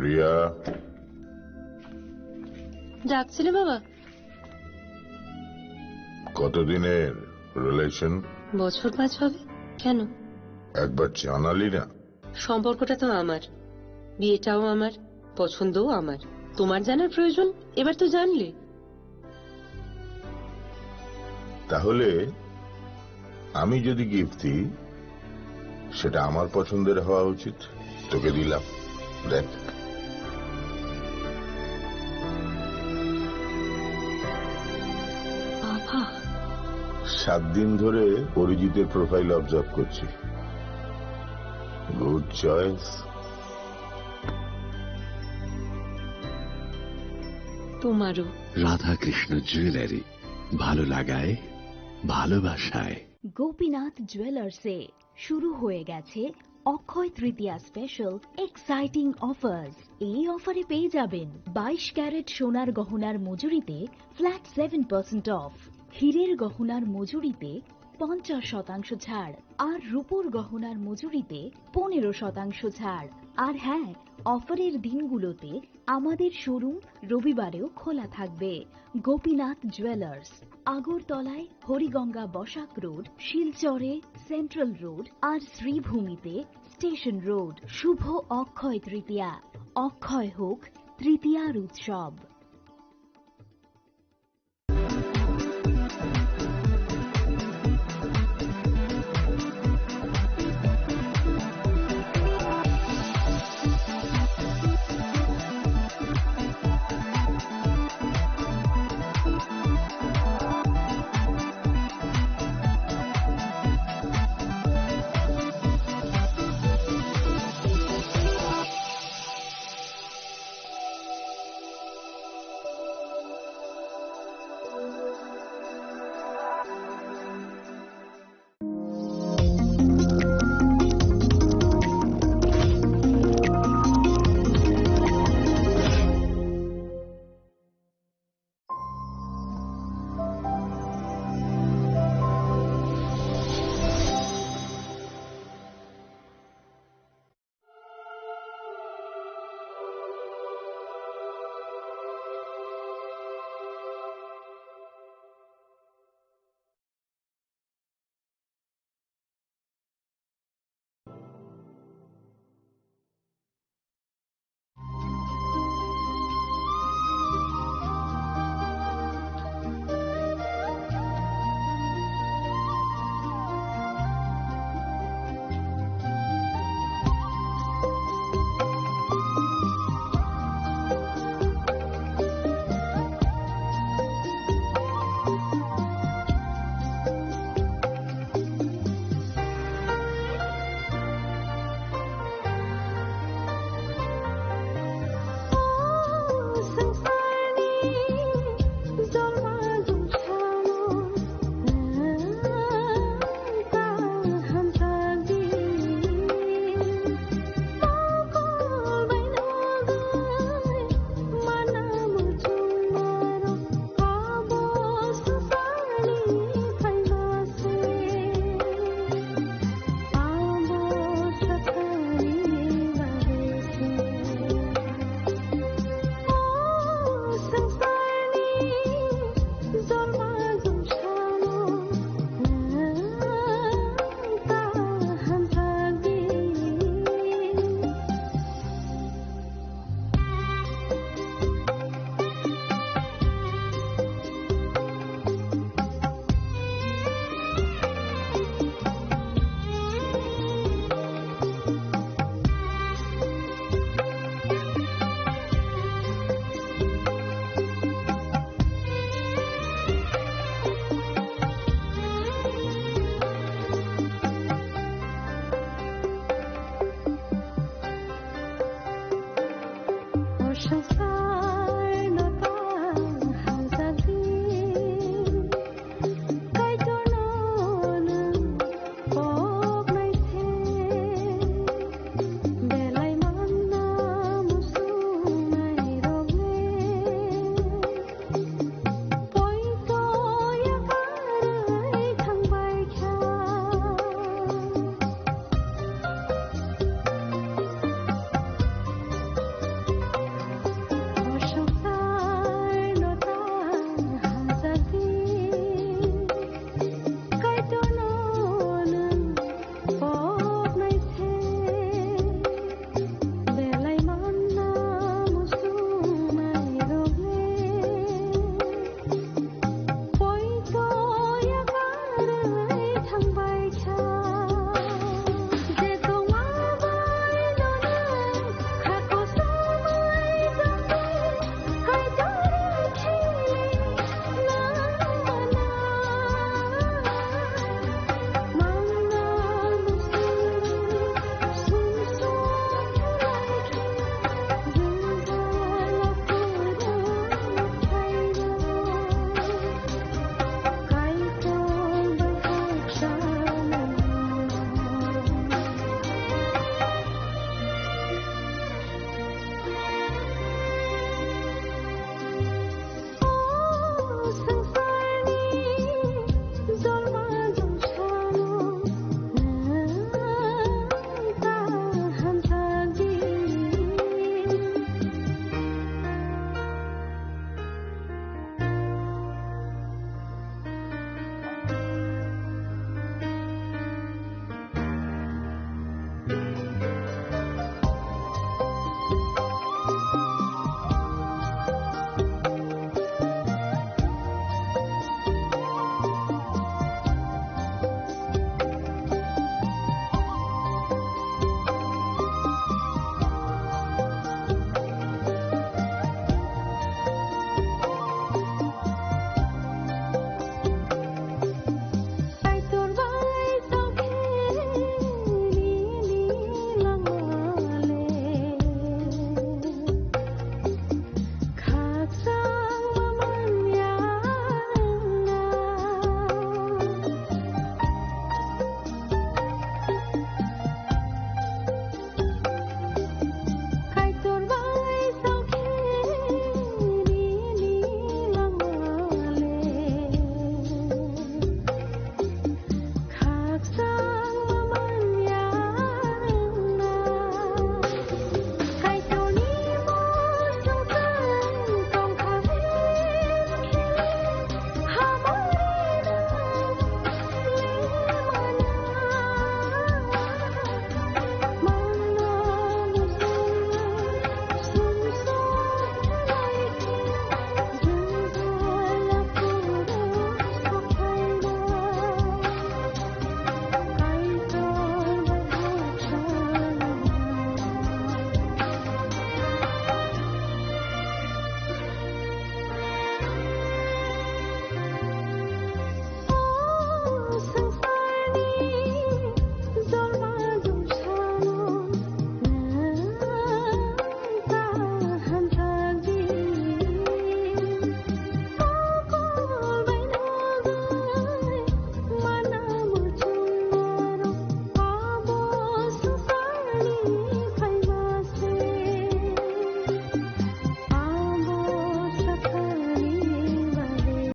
Riya. ডাকছিলে বাবা? কতদিনের রিলেশন? বছর পাঁচ হবে। কেন? একবার জানালি না। সম্পর্কটা তো আমার, বিয়েটাও আমার, পছন্দও আমার। তোমার জানার প্রয়োজন, এবার তো জানলে। তাহলে আমি যদি গিফট দিই, সেটা আমার পছন্দের হওয়া উচিত। তোকে দিলাম, দেখ। বাবা। সাত দিন ধরে অরিজিতের প্রোফাইল অবজার্ভ করছি। Good choice. তোমারও। রাধাকৃষ্ণ জুয়েলারি, ভালো লাগায়, ভালোবাসায়। গোপীনাথ জুয়েলার্সে শুরু হয়ে গেছে অক্ষয় তৃতীয়া স্পেশাল এক্সাইটিং অফার্স। এই অফারে পেয়ে যাবেন বাইশ ক্যারেট সোনার গহনার মজুরিতে ফ্ল্যাট সেভেন পার্সেন্ট অফ, হীরের গহনার মজুরিতে পঞ্চাশ শতাংশ ছাড়, আর রূপোর গহনার মজুরিতে পনেরো শতাংশ ছাড়। আর হ্যাঁ, অফারের দিনগুলোতে আমাদের শোরুম রবিবারেও খোলা থাকবে। গোপীনাথ জুয়েলার্স, আগরতলায় হরিগঙ্গা বসাক রোড, শিলচরে সেন্ট্রাল রোড, আর শ্রীভূমিতে স্টেশন রোড। শুভ অক্ষয় তৃতীয়া, অক্ষয় হোক তৃতীয়ার উৎসব।